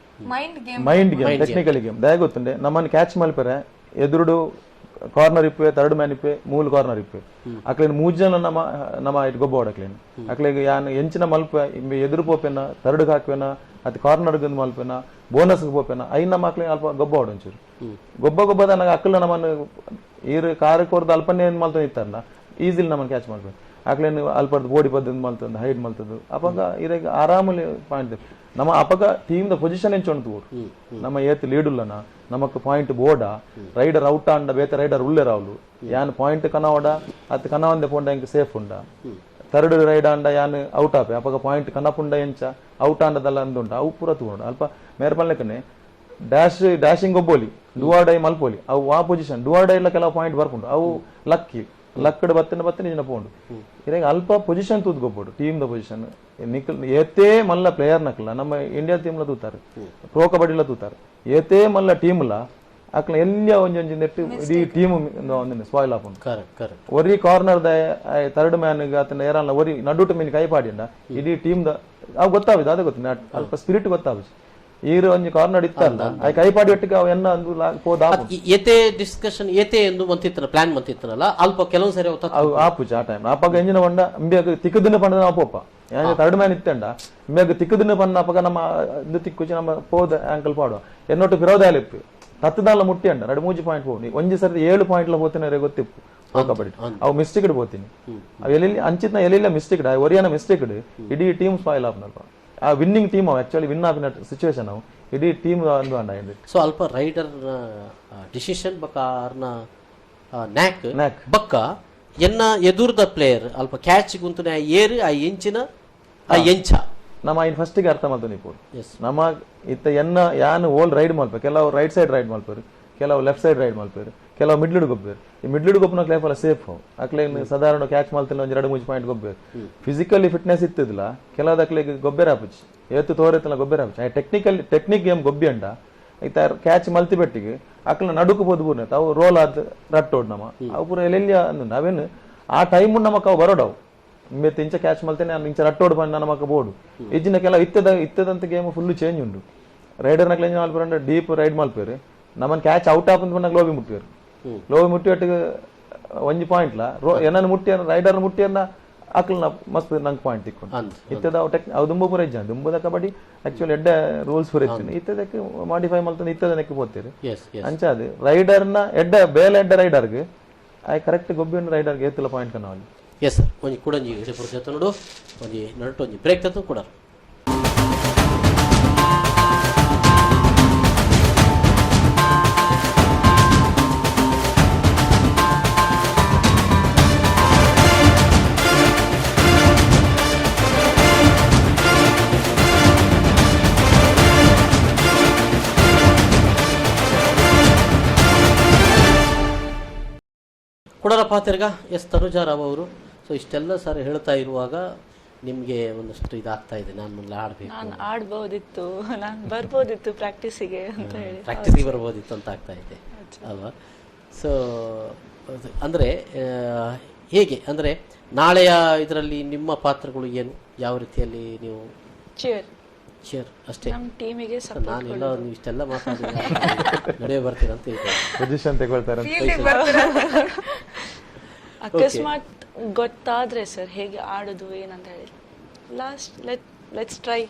Mind game. Mind game, technically game. ದಯ ಗೊತ್ತುಂಡೆ ನಮ್ಮನ್ನು ಕ್ಯಾಚ್ ಮಲ್ಪರೆ ಎದುರುಡು ಕಾರ್ನರ್ ಇಪ್ಪೆ, ಥರ್ಡ್ ಮ್ಯಾನ್ ಇಪ್ಪೆ, ಮೂಲು ಕಾರ್ನರ್ ಇಪ್ಪೆ. ಅಕ್ಲೇನ್ ಮೂಜ್ ಜನ ನಮ್ಮ ನಮ್ಮ it ಗೊಬ್ಬ ಅಕ್ಲೇನ್ ಅಕ್ಲೆಗ್ ಯಾನ್ ಎಂಚಿನ ಮಲ್ಪ ಇಂಬೆ ಎದುರು ಪೋಪೆನ, ಥರ್ಡ್ ಹಾಕ್ವೆನ, ಅತ್ ಕಾರ್ನರ್ ಮಲ್ಪೆನ, ಬೋನಸ್ ಪೋಪೆನ, ಐನ್ ನಮ್ಮ ಅಕ್ಲೆ ಅಲ್ಪ ಗೊಬ್ಬ ಒಂಚೂರು ಗೊಬ್ಬ ಗೊಬ್ಬದ ನನಗೆ ಅಕ್ಕಲ ನಮ್ಮನ್ನು ಈರು ಕಾರ್ ಕೊರ್ದು ಅಲ್ಪನೇ ಏನ್ ಮಲ್ತೊಂದು ಇತ್ತಾರನ ಈಸಿಲಿ ನಮ್ಮನ್ನು ಕ್ಯಾಚ್ ಮಾಡ್ಬೇಕು. ಅಕ್ಲೇನ್ ಅಲ್ಪರ್ದು ಬೋಡಿ ಪದ್ದು ಮಲ್ತಂದು ಹೈಡ್ ಮಲ್ತದ್ದು ಅಪಗ ಇರೆಗ್ ಆರಾಮಲಿ ಪಾಯಿಂಟ್ ನಮ್ಮ ಅಪಗ ಟೀಮ್ the position ಎಂಚ ಉಂಟು. ನಮ್ಮ ಏತ್ ಲೀಡುಲ್ಲನ ನಮಕ್ ಪಾಯಿಂಟ್ ಬೋಡ ರೈಡರ್ ಔಟ್ ಆಂಡ ಬೇತೆ ರೈಡರ್ ಉಲ್ಲೆರಾವ್ಲು ಯಾನ್ ಪಾಯಿಂಟ್ ಕನವಡ ಅತ್ ಕನವಂದೆ ಪೋಂಡ ಎಂಕ್ ಸೇಫ್ ಉಂಡ. ಥರ್ಡ್ ರೈಡ್ ಆಂಡ ಯಾನ್ ಔಟ್ ಆಪೆ, ಅಪಗ ಪಾಯಿಂಟ್ ಕನಪುಂಡ ಎಂಚ ಔಟ್ ಆಂಡದಲ್ಲ ಅಂದುಂಡ ಅವು ಪೂರ ತೂಂಡ. ಅಲ್ಪ ಮೇರ್ ಪನ್ಲೆಕನೆ ಡ್ಯಾಶ್ ಡ್ಯಾಶಿಂಗ್ ಒಬ್ಬೋಲಿ ಡುವಾರ್ ಡೈ ಮಲ್ಪೋಲಿ, ಅವು ಆ ಪೊಸಿಷನ್ ಡುವಾರ್ ಡೈ ಎಲ್ಲ ಕೆಲವು ಪಾಯಿಂಟ್ ಬರ್ಪುಂಡು, ಅವು ಲಕ್ಕಿ ಲಕ್ಕಡ್ ಬತ್ತಿನ ಬತ್ತಿನ ಇಜಿನ ಪೋಂಡು. ಇರೆಗ್ ಅಲ್ಪ ಪೊಸಿಷನ್ ತೂದು ಗೊಬ್ಬೊಡು, ಟೀಮ್ the position ನಿಕಲ್ ಏತೇ ಮಲ್ಲ ಪ್ಲೇಯರ್ ನಕಲ ನಮ್ಮ ಇಂಡಿಯಾ ಟೀಮ್ ಲ ತೂತಾರೆ, ಪ್ರೋ ಕಬಡ್ಡಿಲ ತೂತಾರೆ, ಏತೇ ಮಲ್ಲ ಟೀಮ್ ಲ ಅಕ್ಲ ಎಲ್ಲಿಯ ಒಂಜೊಂಜಿ ನೆಟ್ ಇಡೀ ಟೀಮ್ ಸ್ಪಾಯ್ಲ್ ಆಪುಂಡು. ಕರೆಕ್ಟ್ ಕರೆಕ್ಟ್ ಒರಿ ಕಾರ್ನರ್ the third man ಆತನ ಏರಲ್ಲ ಒರಿ ನಡುಟು ಮೀನ್ ಕೈ ಪಾಡಿಂಡ ಇಡೀ ಟೀಮ್ the ಅವು ಗೊತ್ತಾವಿದೆ, ಅದೇ ಗೊತ್ತು ಅಲ್ಪ ಸ್ಪಿರಿಟ್ ಗೊತ್ತಾವಿದೆ. ಈರು ಒಂಜಿ ಕಾರ್ನರ್ ಇತ್ತಲ್ಲ ಆ ಕೈ ಪಾಡಿ ಒಟ್ಟಿಗೆ ಅವು ಎನ್ನ ಅಂದು ಪೋದ ಆಪುಂಡು. ಏತೆ ಡಿಸ್ಕಷನ್ ಏತೆ ಎಂದು ಮಂತಿತ್ತನ ಪ್ಲಾನ್ ಮಂತಿತ್ತನಲ್ಲ ಅಲ್ಪ ಕೆಲವೊಂದು ಸರಿ ಅವು ಅವು ಆಪುಜಿ ಆ ಟೈಮ್. ಅಪಗ ಎಂಜಿನ ಪಂಡ ಇಂಬ್ಯಾಗ ತಿಕ್ಕದಿನ ಪಂಡ ನಾವು ಪೋಪ ಯಾನ್ ಥರ್ಡ್ ಮ್ಯಾನ್ ಇತ್ತಂಡ ಇಂಬ್ಯಾಗ ತಿಕ್ಕದಿನ ಪಂಡ ಅಪಗ ನಮ್ಮ ಇಂದು ತಿಕ್ಕುಚಿ ನಮ್ಮ ಪೋದ ಆಂಕಲ್ ಪಾಡುವ ಎನ್ನೊಟ್ಟು ಫಿರೋದ ಇಪ್ಪು ತತ್ತದಾಲ ಮುಟ್ಟಿ ಅಂಡ ಎರಡು ಮೂಜಿ ಪಾಯಿಂಟ್ ಹೋಗಿ ಒಂಜಿ ಸರಿ 7 ಪಾಯಿಂಟ್ ಲ ಪೋತಿನ ಗೊತ್ತಿಪ್ಪು ಪ್ರೊ ಕಬಡ್ಡಿ. ಅವು ಮಿಸ್ಟೇಕ್ ಪೋತೀನಿ ಅವು ಎಲ್ಲಿ ಅಂಚಿತ್ನ ಎಲ್ಲಿಲ್ಲ ಮಿಸ್ಟೇಕ್ ಒರಿಯನ ಮಿಸ್ಟೇಕ್ ಇಡೀ ಟೀಮ್ ಸ್ಪಾಯ್ಲ್ ಆಪುನಲ್ಪ. ಆ ವಿನ್ನಿಂಗ್ ಟೀಮ್ ಅವು ಆಕ್ಚುಲಿ ವಿನ್ ಆಪಿನ ಸಿಚುವೇಶನ್ ಅವು ಇಡೀ ಟೀಮ್ ಅಂದು ಅಂಡ. ಸೊ ಅಲ್ಪ ರೈಡರ್ ಡಿಸಿಷನ್ ಬಕ್ಕ ಆರ್ನ ನ್ಯಾಕ್ ನ್ಯಾಕ್. ಬಕ್ಕ ಎನ್ನ ಎದುರ್ದ ಪ್ಲೇಯರ್ ಅಲ್ಪ ಕ್ಯಾಚ್ ಗುಂತನೆ ಆ ಏರು ಆ ಎಂಚಿನ ಆ ಎಂಚ ನಮ್ಮ ಇನ್ ಫಸ್ಟಿಗೆ ಅರ್ಥ ಮಾಡ್ತಾನೆ ಇಪ್ಪೋಡು. ಎಸ್ ನಮ್ಮ ಇತ್ತ ಎನ್ನ ಯಾನ್ ಓಲ್ ರೈಡ್ ಮಲ್ಪೆ, ಕೆಲವು ರೈಟ್ ಸೈಡ್ ರೈಡ್ ಮಲ್ಪೇರು, ಕೆಲವು ಲೆಫ್ಟ್ ಸೈಡ್ ರೈಡ್ ಮಲ್ಪೇರು, ಕೆಲವು ಮಿಡ್ಲ್ ಗೊಬ್ಬೇರು. ಈ ಮಿಡ್ಲ್ ಗೊಬ್ಬನ ಕ್ಲೇಫಲ ಸೇಫ್ ಅಕ್ಲೆ ಸಾಧಾರಣ ಕ್ಯಾಚ್ ಮಲ್ತಿನ ಒಂಜಿ 2-3 ಪಾಯಿಂಟ್ ಗೊಬ್ಬೇರು. ಫಿಸಿಕಲಿ ಫಿಟ್ನೆಸ್ ಇತ್ತಿದ್ಲ ಕೆಲವು ಅಕ್ಲೆಗ್ ಗೊಬ್ಬರ ಆಪುಜಿ, ಏತು ತೋರೆತ್ತಲ ಗೊಬ್ಬರ ಆಪುಜಿ. ಆ ಟೆಕ್ನಿಕಲ್ ಟೆಕ್ನಿಕ್ ಗೇಮ್ ಗೊಬ್ಬಿ ಅಂಡ ಐತ ಕ್ಯಾಚ್ ಮಲ್ತಿ ಬೆಟ್ಟಿಗೆ ಅಕ್ಲ ನಡುಕು ಪೋದು ಬೂರ್ನೆ ಅವು ರೋಲ್ ಆದ್ ರಟ್ಟೋಡ್ ನಮ್ಮ ಅವು ಪೂರ ಎಲ್ಲೆಲ್ಲಿ ಅಂದು ಅವೇನು ಆ ಟೈಮ್ ನಮಕ್ ಅವು ಬರೋಡವು. ಇಂಬೆತ್ ಇಂಚ ಕ್ಯಾಚ್ ಮಲ್ತೇನೆ ಇಂಚ ರಟ್ಟೋಡು ಪಂಡ ನಮಕ್ ಬೋಡು ಇಜ್ಜಿನ ಕೆಲವು ಇತ್ತದಂತ ಗೇಮ್ ಫುಲ್ ಚೇಂಜ್ ಉಂಡು. ರೈಡರ್ ನಕ್ಲೆ ಎಂಜ ಮಲ್ಪೇರು ಡೀಪ್ ರೈಡ್ ಮಲ್ಪೇರು, ನಮ್ಮನ್ ಕ್ಯಾಚ್ ಔಟ್ ಆಪಂತ ಪಂಡ ಲೋಬಿ ಮುಟ್ಟಿಯರು, ಲೋಬಿ ಮುಟ್ಟಿಯೊಟ್ಟಿಗೆ ಒಂಜಿ ಪಾಯಿಂಟ್ ಲ ಏನನ್ನ ಮುಟ್ಟಿಯ ರೈಡರ್ ಮುಟ್ಟಿಯನ್ನ ಅಕ್ಲನ ಮಸ್ತ್ ನಂಗೆ ಪಾಯಿಂಟ್ ತಿಕ್ಕೊಂಡು ಅಂದ್ ಇತ್ತದ ಅವು ಟೆಕ್ ಅವು ದುಂಬು ಪೂರ ಇಜ್ಜ ದುಂಬುದ ಕಬಡ್ಡಿ ಆಕ್ಚುಲಿ ಎಡ್ಡೆ ರೂಲ್ಸ್ ಪೂರ ಇತ್ತು ಇತ್ತದಕ್ಕೆ ಮಾಡಿಫೈ ಮಲ್ತಂದು ಇತ್ತದನಕ್ಕೆ ಪೋತೀರಿ. ಎಸ್ ಎಸ್ ಅಂಚ ಅದು ರೈಡರ್ನ ಎಡ್ಡೆ ಬೇಲೆ ಎಡ್ಡೆ ರೈಡರ್ಗೆ ಆಯ್ ಕರೆಕ್ಟ್ ಗೊಬ್ಬಿ ರೈಡರ್ಗೆ ಏತುಲ ಪಾಯಿಂಟ್ ಕನ್ನವಲ್ಲಿ. ಎಸ್ ಸರ್ ಒಂಜಿ ಕೂಡಂಜಿ ಇಡೆ ನೋಡು ಒಂಜಿ ನಡುಟು ಒಂಜಿ ಬ್ರೇಕ್ ತತ್ತು ಕೂಡ. ಕೊಡರ ಪಾತಿರ್ಗ ಎಸ್ ತನುಜಾ ರಾವ್ ಅವರು. ಸೊ ಇಷ್ಟೆಲ್ಲ ಸರ್ ಹೇಳ್ತಾ ಇರುವಾಗ ನಿಮಗೆ ಒಂದಷ್ಟು ಇದಾಗ್ತಾ ಇದೆ, ನಾನು ಮೊದಲು ಆಡಬೇಕು, ನಾನು ಆಡ್ಬೋದಿತ್ತು, ನಾನು ಬರ್ಬೋದಿತ್ತು ಪ್ರಾಕ್ಟೀಸಿಗೆ ಅಂತ ಹೇಳಿ ಪ್ರಾಕ್ಟೀಸಿಗೆ ಬರ್ಬೋದಿತ್ತು ಅಂತ ಆಗ್ತಾ ಇದೆ ಅಲ್ವಾ? ಸೊ ಅಂದರೆ ಹೇಗೆ ಅಂದರೆ ನಾಳೆಯ ಇದರಲ್ಲಿ ನಿಮ್ಮ ಪಾತ್ರಗಳು ಏನು, ಯಾವ ರೀತಿಯಲ್ಲಿ ನೀವು? ಚೇರ್ ಚೇರ್ ಅಷ್ಟೇ ನಮ್ಮ ಟೀಮಿಗೆ ಸಪೋರ್ಟ್. ನಾನೆಲ್ಲ ನೀವು ಇಷ್ಟೆಲ್ಲ ಮಾತಾಡಿ ನಡುವೆ ಬರ್ತೀರ ಅಂತ ಹೇಳ್ತಾರೆ, ಪೊಸಿಷನ್ ತಗೊಳ್ತಾರೆ. ಅಕಸ್ಮಾತ್ ಗೊತ್ತಾದ್ರೆ ಸರ್ ಹೇಗೆ ಆಡೋದು ಏನಂತ ಹೇಳಿ ಲಾಸ್ಟ್ let's try.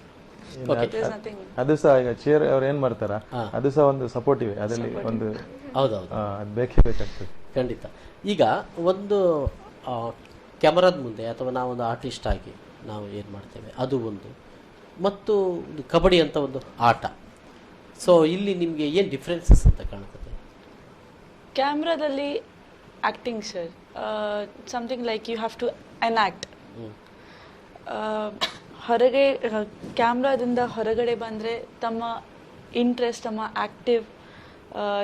ಅದು ಸಹ ಈಗ ಚೇರ್ ಅವ್ರು ಏನ್ ಮಾಡ್ತಾರ ಅದು ಸಹ ಒಂದು ಸಪೋರ್ಟಿವ್ ಅದರಲ್ಲಿ ಒಂದು ಹೌದೌದು ಅದು ಬೇಕೇ ಬೇಕಾಗ್ತದೆ ಖಂಡಿತ. ಈಗ ಒಂದು ಕ್ಯಾಮರಾದ ಮುಂದೆ ಅಥವಾ ನಾವೊಂದು ಆರ್ಟಿಸ್ಟ್ ಆಗಿ ನಾವು ಏನು ಮಾಡ್ತೇವೆ ಅದು ಒಂದು, ಮತ್ತು ಒಂದು ಕಬಡ್ಡಿ ಅಂತ ಒಂದು ಆಟ. ಸೊ ಇಲ್ಲಿ ನಿಮಗೆ ಏನು ಡಿಫ್ರೆನ್ಸಸ್ ಅಂತ ಕಾಣ್ತದೆ? ಕ್ಯಾಮ್ರಾದಲ್ಲಿ acting sir, something like you have to enact. ಹೊರಗೆ ಕ್ಯಾಮ್ರಾದಿಂದ ಹೊರಗಡೆ ಬಂದರೆ ತಮ್ಮ ಇಂಟ್ರೆಸ್ಟ್, ತಮ್ಮ ಆ್ಯಕ್ಟಿವ್,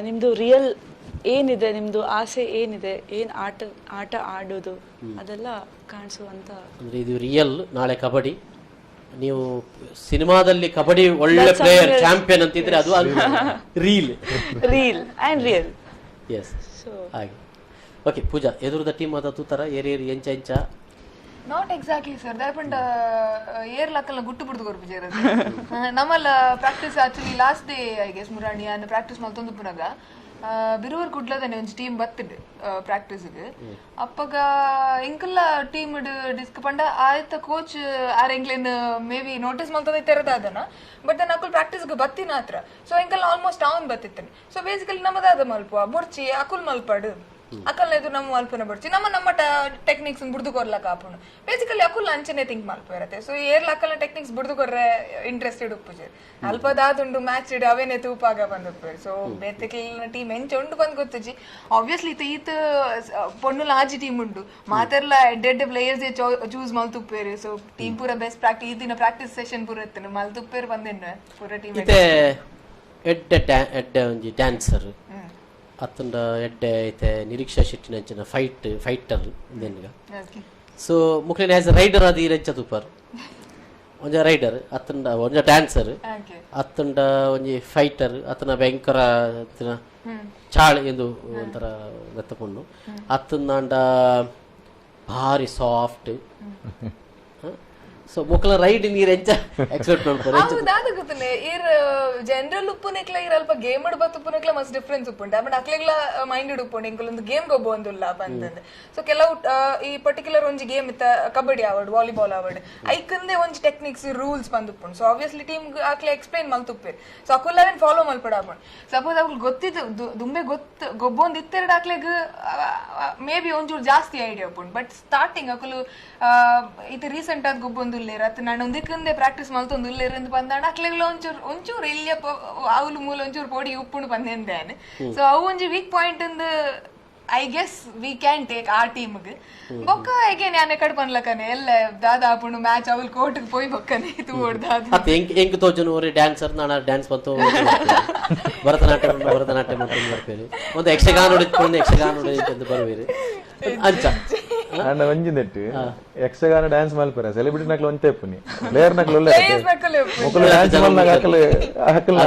ನಿಮ್ಮದು ರಿಯಲ್ ಏನಿದೆ, ನಿಮ್ಮದು ಆಸೆ ಏನಿದೆ, ಏನು ಆಟ ಆಟ ಆಡೋದು ಅದೆಲ್ಲ ಕಾಣಿಸುವಂಥ. ಅಂದರೆ ಇದು ರಿಯಲ್. ನಾಳೆ ಕಬಡ್ಡಿ, ನೀವು ಸಿನಿಮಾದಲ್ಲಿ ಕಬಡ್ಡಿ ಒಳ್ಳೆ ಪ್ಲೇಯರ್ ಚಾಂಪಿಯನ್ ಅಂತಿದ್ರೆ ಅದು reel, reel and real. Yes so ಹಾಗೆ. ಓಕೆ ಪೂಜಾ, ಎದುರುದ ಟೀಮ್ ಅದ ತೂತರ ಏರಿ ಏರಿ ಎಂಚ ಎಂಚ? Not exactly sir, ದಾಯಪಂಡ ಏರ್ ಲಕ್ಕಲ್ನ ಗುಟ್ಟು ಬಿಡ್ದು ಕೊರ್ಪುಜೆರ್ ನಮ್ಮಲ್ಲ practice actually last day I guess ಮುರಾಣಿ ಯಾನ್ ಪ್ರಾಕ್ಟೀಸ್ ಮಲ್ತೊಂದು ಪುನಗ ಬಿರುವರ್ ಕುಡ್ಲದನೆ ಒಂಜಿ ಟೀಮ್ ಬತ್ತುಂಡು ಪ್ರಾಕ್ಟೀಸ್ಗ್. ಅಪ್ಪಗ ಎಂಕಲ್ಲ ಟೀಮ್ ಡಿಸ್ಕ್ ಪಂಡ ಆಯ್ತ ಕೋಚ್ ಆರ್ ಎಂಕ್ಲೆನ್ ಮೇ ಬಿ ನೋಟಿಸ್ ಮಲ್ತದ ತೆರದಾದನ, ಬಟ್ then ಅಕುಲ್ ಪ್ರಾಕ್ಟೀಸ್ಗ್ ಬತ್ತಿನ ಹತ್ರ. ಸೊ ಎಂಕಲ್ ಆಲ್ಮೋಸ್ಟ್ ಅವನ್ ಬತ್ತಿತ್ತನೆ. ಸೊ ಬೇಸಿಕಲಿ ನಮ್ಮದಾದ ಮಲ್ಪ ಬೊರ್ಚಿ ಅಕುಲ್ ಮಲ್ಪಾಡು, ಅಕಲ್ನ ಇದು ನಮ್ಮ ಮಲ್ಪನ ಬೊರ್ಚಿ, ನಮ್ಮ ನಮ್ಮ ಟೆಕ್ನಿಕ್ಸ್ ಬುಡ್ದು ಕೊರ್ಲಕ ಆಪುಂಡು. ಬೇಸಿಕಲಿ ಅಕುಲ್ ಅಂಚನೆ ಥಿಂಕ್ ಮಲ್ಪ ಇರತ್ತೆ. ಸೊ ಏರ್ಲ ಅಕಲ್ನ ಟೆಕ್ನಿಕ್ಸ್ ಬುಡ್ದು ಕೊರ್ರೆ ಇಂಟ್ರೆಸ್ಟೆಡ್ ಉಪ್ಪುಜೆ, ಅಲ್ಪ ದಾದುಂಡು ಮ್ಯಾಚ್ ಇಡು ಅವೇನೆ ತೂಪಾಗ ಬಂದುಪ್ಪೇರು. ಸೊ ಬೇತಿಕ್ಲ ಟೀಮ್ ಎಂಚ ಉಂಡು ಬಂದ್ ಗೊತ್ತುಜಿ. ಆಬ್ವಿಯಸ್ಲಿ ಈತ ಪೊಣ್ಣುಲ ಆಜಿ ಟೀಮ್ ಉಂಡು, ಮಾತೆರ್ಲ ಎಡ್ಡೆ ಎಡ್ಡೆ ಪ್ಲೇಯರ್ಸ್ ಚೂಸ್ ಮಲ್ತುಪ್ಪೇರು. ಸೊ ಟೀಮ್ ಪೂರ ಬೆಸ್ಟ್ ಪ್ರಾಕ್ಟೀಸ್, ಈ ದಿನ ಪ್ರಾಕ್ಟೀಸ್ ಸೆಷನ್ ಪೂರ ಇತ್ತನು ಮಲ್ತುಪ್ಪೇರು ಬಂದಿನ ಪೂರ ಟೀಮ್. ಇತ್ತೆ ಎಡ್ಡೆ ಎಡ್ಡೆ ಒಂಜಿ ಡ್ಯಾನ್ಸರ್ ಅತ್ತಂಡ ಎಡ್ಡೆ ಐತೆ ನಿರೀಕ್ಷಾ ಶೆಟ್ಟಿನಂಚಿನ ಫೈಟರ್ ಇಂದೆನ್ಗ. ಸೊ ಮುಕ್ಲೇನ್ ಆಸ್ ರೈಡರ್ ಅದು ಈರೆಂಚ ತೂಪರ್ ಒಂಜ ರೈಡರ್ ಅತ್ತಂಡ ಒಂಜ ಡ್ಯಾನ್ಸರ್ ಅತ್ತಂಡ ಒಂಜಿ ಫೈಟರ್ ಅತ್ತನ ಭಯಂಕರ ಚಾಳ್ ಎಂದು ಒಂಥರ ಮೆತ್ತಪೊಣ್ಣು ಅತ್ತಂದಾಂಡ ಭಾರಿ ಸಾಫ್ಟ್. ಸೊ ಮೊಕಲ ರೈಡ್ ನೀರ್ ಎಂಚ ಎಕ್ಸ್ಪೆಕ್ಟ್ ಮಾಡ್ತಾರೆ? ದಾದ ಗೊತ್ತನೆ ಈರ್ ಜನರಲ್ ಉಪ್ಪುನೆಕ್ಲ ಈರ್ ಅಲ್ಪ ಗೇಮ್ ಬತ್ತು ಉಪ್ಪುನೆಕ್ಲ ಮಸ್ತ್ ಡಿಫ್ರೆನ್ಸ್ ಉಪ್ಪುಂಡು. ಬಟ್ ಅಕ್ಲೆಗ್ಲ ಮೈಂಡೆಡ್ ಉಪ್ಪುಂಡು ಎಂಕುಲೊಂದು ಗೇಮ್ ಗೊಬ್ಬ ಒಂದುಲ್ಲ ಬಂತಂದು. ಸೊ ಕೆಲವು ಈ ಪರ್ಟಿಕ್ಯುಲರ್ ಒಂಜಿ ಗೇಮ್ ಇತ್ತ, ಕಬಡ್ಡಿ ಆವಡ್ ವಾಲಿಬಾಲ್ ಆವಡ್, ಐಕಂದೆ ಒಂಜಿ ಟೆಕ್ನಿಕ್ಸ್ ರೂಲ್ಸ್ ಬಂದು ಉಪ್ಪುಂಡು. ಸೊ ಆಬ್ವಿಯಸ್ಲಿ ಟೀಮ್ ಅಕ್ಲೆ ಎಕ್ಸ್ಪ್ಲೈನ್ ಮಲ್ತುಪ್ಪೇರು. ಸೊ ಅಕುಲ್ ಅವೇನ್ ಫಾಲೋ ಮಲ್ಪಡ ಆಪುಂಡು. ಸಪೋಸ್ ಅಕುಲ್ ಗೊತ್ತಿದ್ದು ದುಂಬೆ ಗೊತ್ತು ಗೊಬ್ಬೊಂದು ಇತ್ತೆರಡು ಅಕ್ಲೆಗ್ ಮೇ ಬಿ ಒಂಚೂರು ಜಾಸ್ತಿ ಐಡಿಯಾ ಉಪ್ಪುಂಡು. ಬಟ್ ಸ್ಟಾರ್ಟಿಂಗ್ ಅಕುಲು ಇದು ರೀಸೆಂಟ್ ಆದ್ ಗೊಬ್ಬೊಂದು ಉಲ್ಲೇರು ಅತ್ತ ನಾನು ಒಂದಕ್ಕಿಂದೆ ಪ್ರಾಕ್ಟೀಸ್ ಮಲ್ತೊಂದು ಉಲ್ಲೇರು ಅಂತ ಬಂದಾಣ ಅಕ್ಲೆಗ್ಲ ಒಂಚೂರು ಒಂಚೂರು ಇಲ್ಲಿಯಪ್ಪ ಅವಲು ಮೂಲ ಒಂಚೂರು ಪೋಡಿ ಉಪ್ಪುಂಡು ಬಂದೇಂದೇನೆ. ಸೊ ಅವು ಒಂಜಿ ವೀಕ್ ಪಾಯಿಂಟ್ ಅಂದ್ I guess we can take ಆ ಟೀಮ್ಗೆ. ಬೊಕ್ಕ ಅಗೇನ್ ಯಾನೆ ಕಡೆ ಪನ್ಲಕನೆ ಎಲ್ಲ ದಾದಾ ಆಪುಂಡು ಮ್ಯಾಚ್ ಅವಲ್ ಕೋರ್ಟ್ಗೆ ಪೋಯ್ ಬೊಕ್ಕನೆ ತೂವೊಡ್ ದಾದ. ಅತ್ತೆ ಎಂಕ್ ಎಂಕ್ ತೋಜನು ಒರಿ ಡ್ಯಾನ್ಸರ್ ನಾನ ಡ್ಯಾನ್ಸ್ ಬಂತು, ಭರತನಾಟ್ಯ ಭರತನಾಟ್ಯ ಮಾಡ್ಕೊಂಡು ಬರ್ಪೇರು, ಒಂದು ಯಕ್ಷಗಾನ ಹೊಡಿತ್ಕೊಂಡು ಯಕ್ಷಗಾನ ಹೊಡಿತಂದು ಬರುವೇರು ಅಂಚ. ಅಣ್ಣ ಒಂಜಿ ನೆಟ್ಟು ಯಕ್ಷಗಾನ ಡ್ಯಾನ್ಸ್ ಮಲ್ಪರ ಸೆಲೆಬ್ರಿಟಿ ನಕ್ಲು ಒಂತೆ ಪುನಿ ಪ್ಲೇಯರ್ ನಕ್ಲು ಒಳ್ಳೆ ಮುಕುಲು ಡ್ಯಾನ್ಸ್ ಮಲ್ನಾಗ ಅಕಲ್ ಅಕಲ್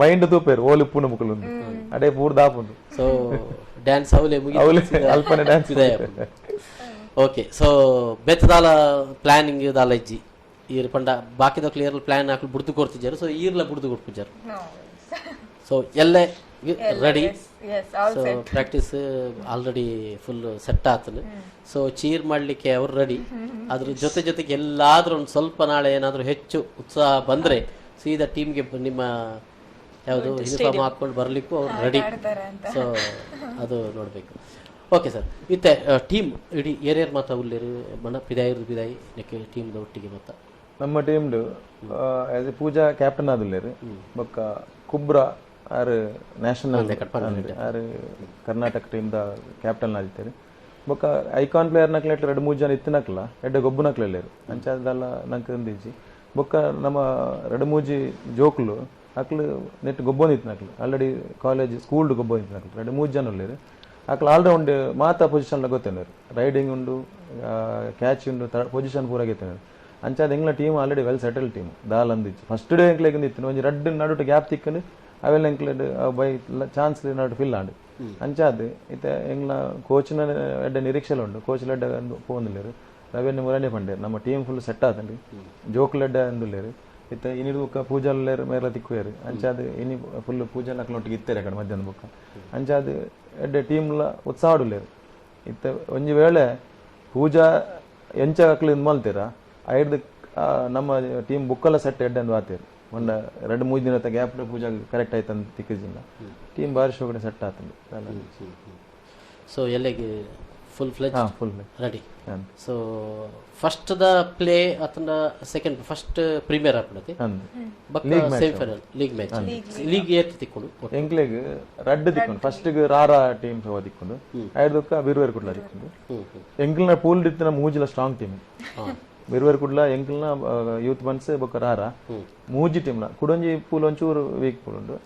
ಮೈಂಡ್ ತೂಪೇರು ಓಲು ಪುಣ ಮುಕುಲು ಅಡೆ ಪೂರ್ ದಾಪುಂಡು. ಸೊ ಡ್ಯಾನ್ಸ್ ಅವಲೆ ಮುಗಿ ಅವಲೆ ಅಲ್ಪನೆ dance. Okay, so ಬೆತ್ತದಾಲ ಪ್ಲಾನಿಂಗ್ ದಾಲ ಇಜ್ಜಿ ಈರ್ ಪಂಡ ಬಾಕಿದ ಕ್ಲಿಯರ್ ಪ್ಲಾನ್ ಹಾಕಿ ಬುಡ್ದು ಕೊಡ್ತಿದ್ದಾರೆ. ಸೊ ಈರ್ಲ ಬುಡ್ದು ಕೊಡ್ಪುಜಾರು. ಸೊ ಎಲ್ಲ ready, so practice already full set ಆತನು. ಸೊ ಚೀರ್ ಮಾಡಲಿಕ್ಕೆ ಅವರು ರೆಡಿ. ಅದ್ರ ಜೊತೆ ಜೊತೆಗೆ ಎಲ್ಲಾದ್ರೂ ಒಂದು ಸ್ವಲ್ಪ ನಾಳೆ ಏನಾದರೂ ಹೆಚ್ಚು ಉತ್ಸಾಹ ಬಂದರೆ ಸೀದಾ ಟೀಮ್ಗೆ ನಿಮ್ಮ ಯಾವುದು ಯೂನಿಫಾರ್ಮ್ ಹಾಕೊಂಡು ಬರಲಿಕ್ಕೂ ಅವ್ರು ರೆಡಿ. ಸೊ ಅದು ನೋಡಬೇಕು. ಓಕೆ ಸರ್, ಇತ್ತೆ ಟೀಮ್ ಇಡೀ ಏರ್ಯರ್ ಮಾತ ಉಲ್ಲೇರು ಮಣ ಪಿದಾಯಿರು ಪಿದಾಯಿ ನೆಕ್ಕೆ ಟೀಮ್ದ ಒಟ್ಟಿಗೆ ಮಾತ? ನಮ್ಮ ಟೀಮ್ಡು ಆಸ್ ಎ ಪೂಜಾ ಕ್ಯಾಪ್ಟನ್ ಆದುಲ್ಲೇರು, ಬೊಕ್ಕ ಕುಬ್ರಾ ಆರ್ ನ್ಯಾಷನಲ್ ಆರ್ ಕರ್ನಾಟಕ ಟೀಮ್ದ ಕ್ಯಾಪ್ಟನ್ ಆದಿತ್ತಾರೆ. ಬೊಕ್ಕ ಐಕಾನ್ ಪ್ಲೇಯರ್ ನಕ್ಲೆ ಎರಡು ಮೂರು ಜನ ಇತ್ತಿನಕ್ಲ ಎಡ್ಡೆ ಗೊಬ್ಬು ನಕ್ಲೆಲ್ಲೇರು ಅಂಚಾದಲ್ಲ ನಂಗೆ ಅಂದಿಜ್ಜಿ. ಬೊಕ್ಕ ನಮ್ಮ ಎರಡು ಮೂಜಿ ಜೋಕ್ಲು ಅಕ್ಲು ನೆಟ್ ಗೊಬ್ಬೊಂದು ಇತ್ತಿನಕ್ಲು ಆಲ್ರೆಡಿ ಕಾಲೇಜ್ ಸ್ಕೂಲ್ಡ್ ಗೊಬ್ಬೊಂದು ಇತ್ತಿನಕ್ಲು ಎರಡು ಮೂರು ಜನ ಉಲ್ಲೇರು. ಅಕ್ಲು ಆಲ್ರೌಂಡ್ ಮಾತಾ ಪೊಸಿಷನ್ ಗೊತ್ತೇನಾರು, ರೈಡಿಂಗ್ ಉಂಡು ಕ್ಯಾಚ್ ಉಂಡು ಪೊಸಿಷನ್ ಪೂರ ಗೆತ್ತೇನಾರು. ಅಂಚಾದ ಎಂಗ್ಲ team already well settle team ದಾಲ್ ಅಂದಿಚ್ಚು. ಫಸ್ಟ್ ಡೇ ಎಂಕ್ಲೆಗ್ ಇತ್ತು ಒಂಜಿ ರಡ್ಡ್ ನಡುಟು ಗ್ಯಾಪ್ ತಿಕ್ಕಂಡು ಅವೆಲ್ಲ ಎಂಕ್ಲೆಡ್ ಬೈ ಚಾನ್ಸ್ ನಡು ಫಿಲ್ ಆಂಡ್. ಅಂಚಾದ್ ಇತ್ತೆ ಎಂಗ್ಲ ಕೋಚ್ನ ಎಡ್ಡೆ ನಿರೀಕ್ಷೆಲ ಉಂಡು, ಕೋಚ್ ಎಡ್ಡೆ ಪೋಂದುಲ್ಲೇರು ರವೀಂದ್ರ ಮುರಾಣಿ ಪಂಡೇರು ನಮ್ಮ ಟೀಮ್ ಫುಲ್ ಸೆಟ್ ಆತಂಡು, ಜೋಕ್ಲು ಎಡ್ಡೆ ಅಂದುಲ್ಲೇರು. ಇತ್ತೆ ಇನಿ ಬೊಕ್ಕ ಪೂಜಾಲ್ಲೇರು ಮೇಲ ತಿಕ್ಕುವೇರು. ಅಂಚಾದ್ ಇನಿ ಫುಲ್ ಪೂಜಾ ನಕ್ಲೊಟ್ಟಿಗೆ ಇತ್ತೇರು ಅಕಡೆ ಮಧ್ಯಾಹ್ನ ಬೊಕ್ಕ. ಅಂಚಾದ್ ಎಡ್ಡೆ ಟೀಮ್ಲ ಉತ್ಸಾಹ ಉಲ್ಲೇರು. ಇತ್ತೆ ಒಂಜಿ ವೇಳೆ ಪೂಜಾ ಎಂಚ ಅಕ್ಲು ಇದು ಮಲ್ತೀರ ಐಡ್ದು ನಮ್ಮ ಟೀಮ್ ಬುಕ್ಕೆಲ್ಲ ಸೆಟ್ ಎಡ್ಡೆ ಅಂದ್ ಆತೇರು. ಒಂದ ಎರಡು ಮೂರು ದಿನದ ಗ್ಯಾಪ್ ಪೂಜಾ ಕರೆಕ್ಟ್ ಆಯ್ತು ಅಂತ ತಿಕ್ಕಿಜಿಲ್ಲ ಟೀಮ್ ಬಾರಿ ಶೋಕಡೆ ಸೆಟ್ ಆತಂದು. ಸೊ ಎಲ್ಲೆಗೆ full fledge full ready. So first the play ಅತನ ಸೆಕೆಂಡ್ ಫಸ್ಟ್ ಪ್ರೀಮಿಯರ್ ಆಪುಂಡತೆ ಬೊಕ್ಕ ಸೆಮಿಫೈನಲ್ ಲೀಗ್ ಮ್ಯಾಚ್ ಲೀಗ್ ಏತ್ ತಿಕ್ಕೊಂಡು? ಎಂಕ್ಲೆಗ್ ರಡ್ಡ್ ತಿಕ್ಕೊಂಡು ಫಸ್ಟ್ ರಾರಾ ಟೀಮ್ ಸವ ತಿಕ್ಕೊಂಡು ಐಡ್ದೊಕ್ಕ ಬಿರುವೇರ್ ಕುಡ್ಲ ತಿಕ್ಕೊಂಡು. ಎಂಕ್ಲ್ನ ಪೂಲ್ ಇತ್ತಿನ ಮೂಜಿಲ ಸ್ಟ್ರಾಂಗ್ ಟೀಮ್ ಬಿರುವೇರ್ ಕುಡ್ಲ, ಎಂಕ್ಲ್ನ ಯೂತ್ ಬನ್ಸ್ ಬೊಕ್ಕ ರಾರಾ ಮೂಜಿ ಟೀಮ್ನ. ಕುಡೊಂಜಿ ಪೂಲ್ ಒಂಚೂರು ವೀಕ್ ಪೂಲ್ ಉಂಡು.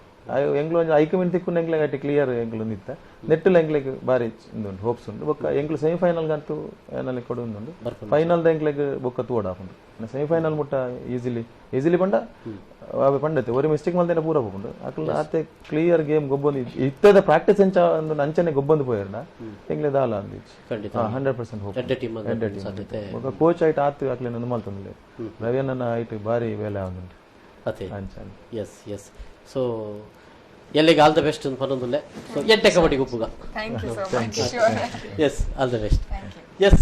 ಎಂಕ್ಲು ಒಂಜಿ ಐಕ ಮಿನ್ ತಿಕ್ಕೊಂಡು ಎಂಕ್ಲೆಗ್ ಅಟ್ಟಿ ಕ್ಲಿಯರ್ ಎಂಕ್ಲು ನಿತ್ತ ನೆಟ್ಟುಲ ಎಂಕ್ಲೆಗ್ ಬಾರಿ ಉಂಡು ಹೋಪ್ಸ್ ಉಂಡು. ಬೊಕ್ಕ ಎಂಕ್ಲು ಸೆಮಿಫೈನಲ್ ಗಂತೂ ಏನಲ್ಲಿ ಕೊಡು ಉಂಡು ಫೈನಲ್ ದ ಎಂಕ್ಲೆಗ್ ಬೊಕ್ಕ ತೂವಡ ಆಪುಂಡು. ಸೆಮಿಫೈನಲ್ ಮುಟ್ಟ ಈಸಿಲಿ ಈಸಿಲಿ ಪಂಡ ಅವೆ ಪಂಡತೆ ಒರಿ ಮಿಸ್ಟೇಕ್ ಮಲ್ದೇನೆ ಪೂರ ಪೋಪುಂಡು. ಅಕ್ಲು ಆತೆ ಕ್ಲಿಯರ್ ಗೇಮ್ ಗೊಬ್ಬೊಂದು ಇತ್ತದ ಪ್ರಾಕ್ಟೀಸ್ ಎಂಚ ಒಂದು ಅಂಚನೆ ಗೊಬ್ಬೊಂದು ಪೋಯರ್ಡ ಎಂಕ್ಲೆ ದಾಲ ಅಂದಿಚ್ಚು. ಖಂಡಿತ. 100% ಹೋಪ್. ಎಡ್ಡೆ ಟೀಮ್ ಸಾಧ್ಯತೆ. ಬೊಕ್ಕ ಕೋಚ್ ಐಟ್ ಆತು ಅಕ್ಲೆನ ಮಲ್ತೊಂದುಲ್ಲೆರ್ ರವಿಯಣ್ಣನ ಐಟ್ ಬಾರಿ ಬೇಲೆ ಆವೊಂದುಂಡು. ಅತೆ ಅಂಚನೆ. S S. So ಎಲ್ಲಿಗೆ ಆಲ್ the best ಅಂತ ಪನ್ನೊಂದುಲ್ಲೆ. ಸೊ ಎಡ್ಡೆ kabaddi ಗುಪ್ಪುಗ. Thank you so much, sure. Yes, all the best. Thank you. Yes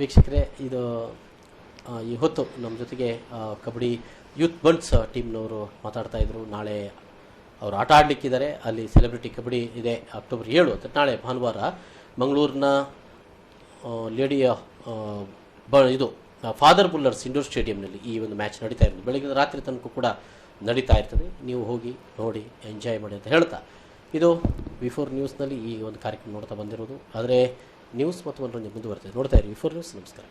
ವೀಕ್ಷಕರೇ, ಇದು ಈ ಹೊತ್ತು ನಮ್ಮ ಜೊತೆಗೆ ಕಬಡ್ಡಿ ಯೂತ್ ಬಂಟ್ಸ್ ಟೀಮ್ನವರು ಮಾತಾಡ್ತಾ ಇದ್ರು. ನಾಳೆ ಅವರು ಆಟ ಆಡಲಿಕ್ಕಿದ್ದಾರೆ. ಅಲ್ಲಿ ಸೆಲೆಬ್ರಿಟಿ ಕಬಡ್ಡಿ ಇದೆ, ಅಕ್ಟೋಬರ್ 7 ಅಂತ ನಾಳೆ ಭಾನುವಾರ ಮಂಗಳೂರಿನ ಲೇಡಿಯ ಬ ಇದು ಫಾದರ್ ಬುಲ್ಲರ್ಸ್ ಇಂಡೋರ್ ಸ್ಟೇಡಿಯಂನಲ್ಲಿ ಈ ಒಂದು ಮ್ಯಾಚ್ ನಡೀತಾ ಇರೋದು. ಬೆಳಗ್ಗೆ ರಾತ್ರಿ ತನಕ ಕೂಡ ನಡೀತಾ ಇರ್ತದೆ. ನೀವು ಹೋಗಿ ನೋಡಿ, ಎಂಜಾಯ್ ಮಾಡಿ ಅಂತ ಹೇಳ್ತಾ, ಇದು ವಿಫೋರ್ ನ್ಯೂಸ್ನಲ್ಲಿ ಈ ಒಂದು ಕಾರ್ಯಕ್ರಮ ನೋಡ್ತಾ ಬಂದಿರೋದು. ಆದರೆ ನ್ಯೂಸ್ ಮತ್ತು ಮನರಂಜನೆ ಮುಂದುವರ್ತದೆ. ನೋಡ್ತಾ ಇರಿ ವಿಫೋರ್ ನ್ಯೂಸ್. ನಮಸ್ಕಾರ.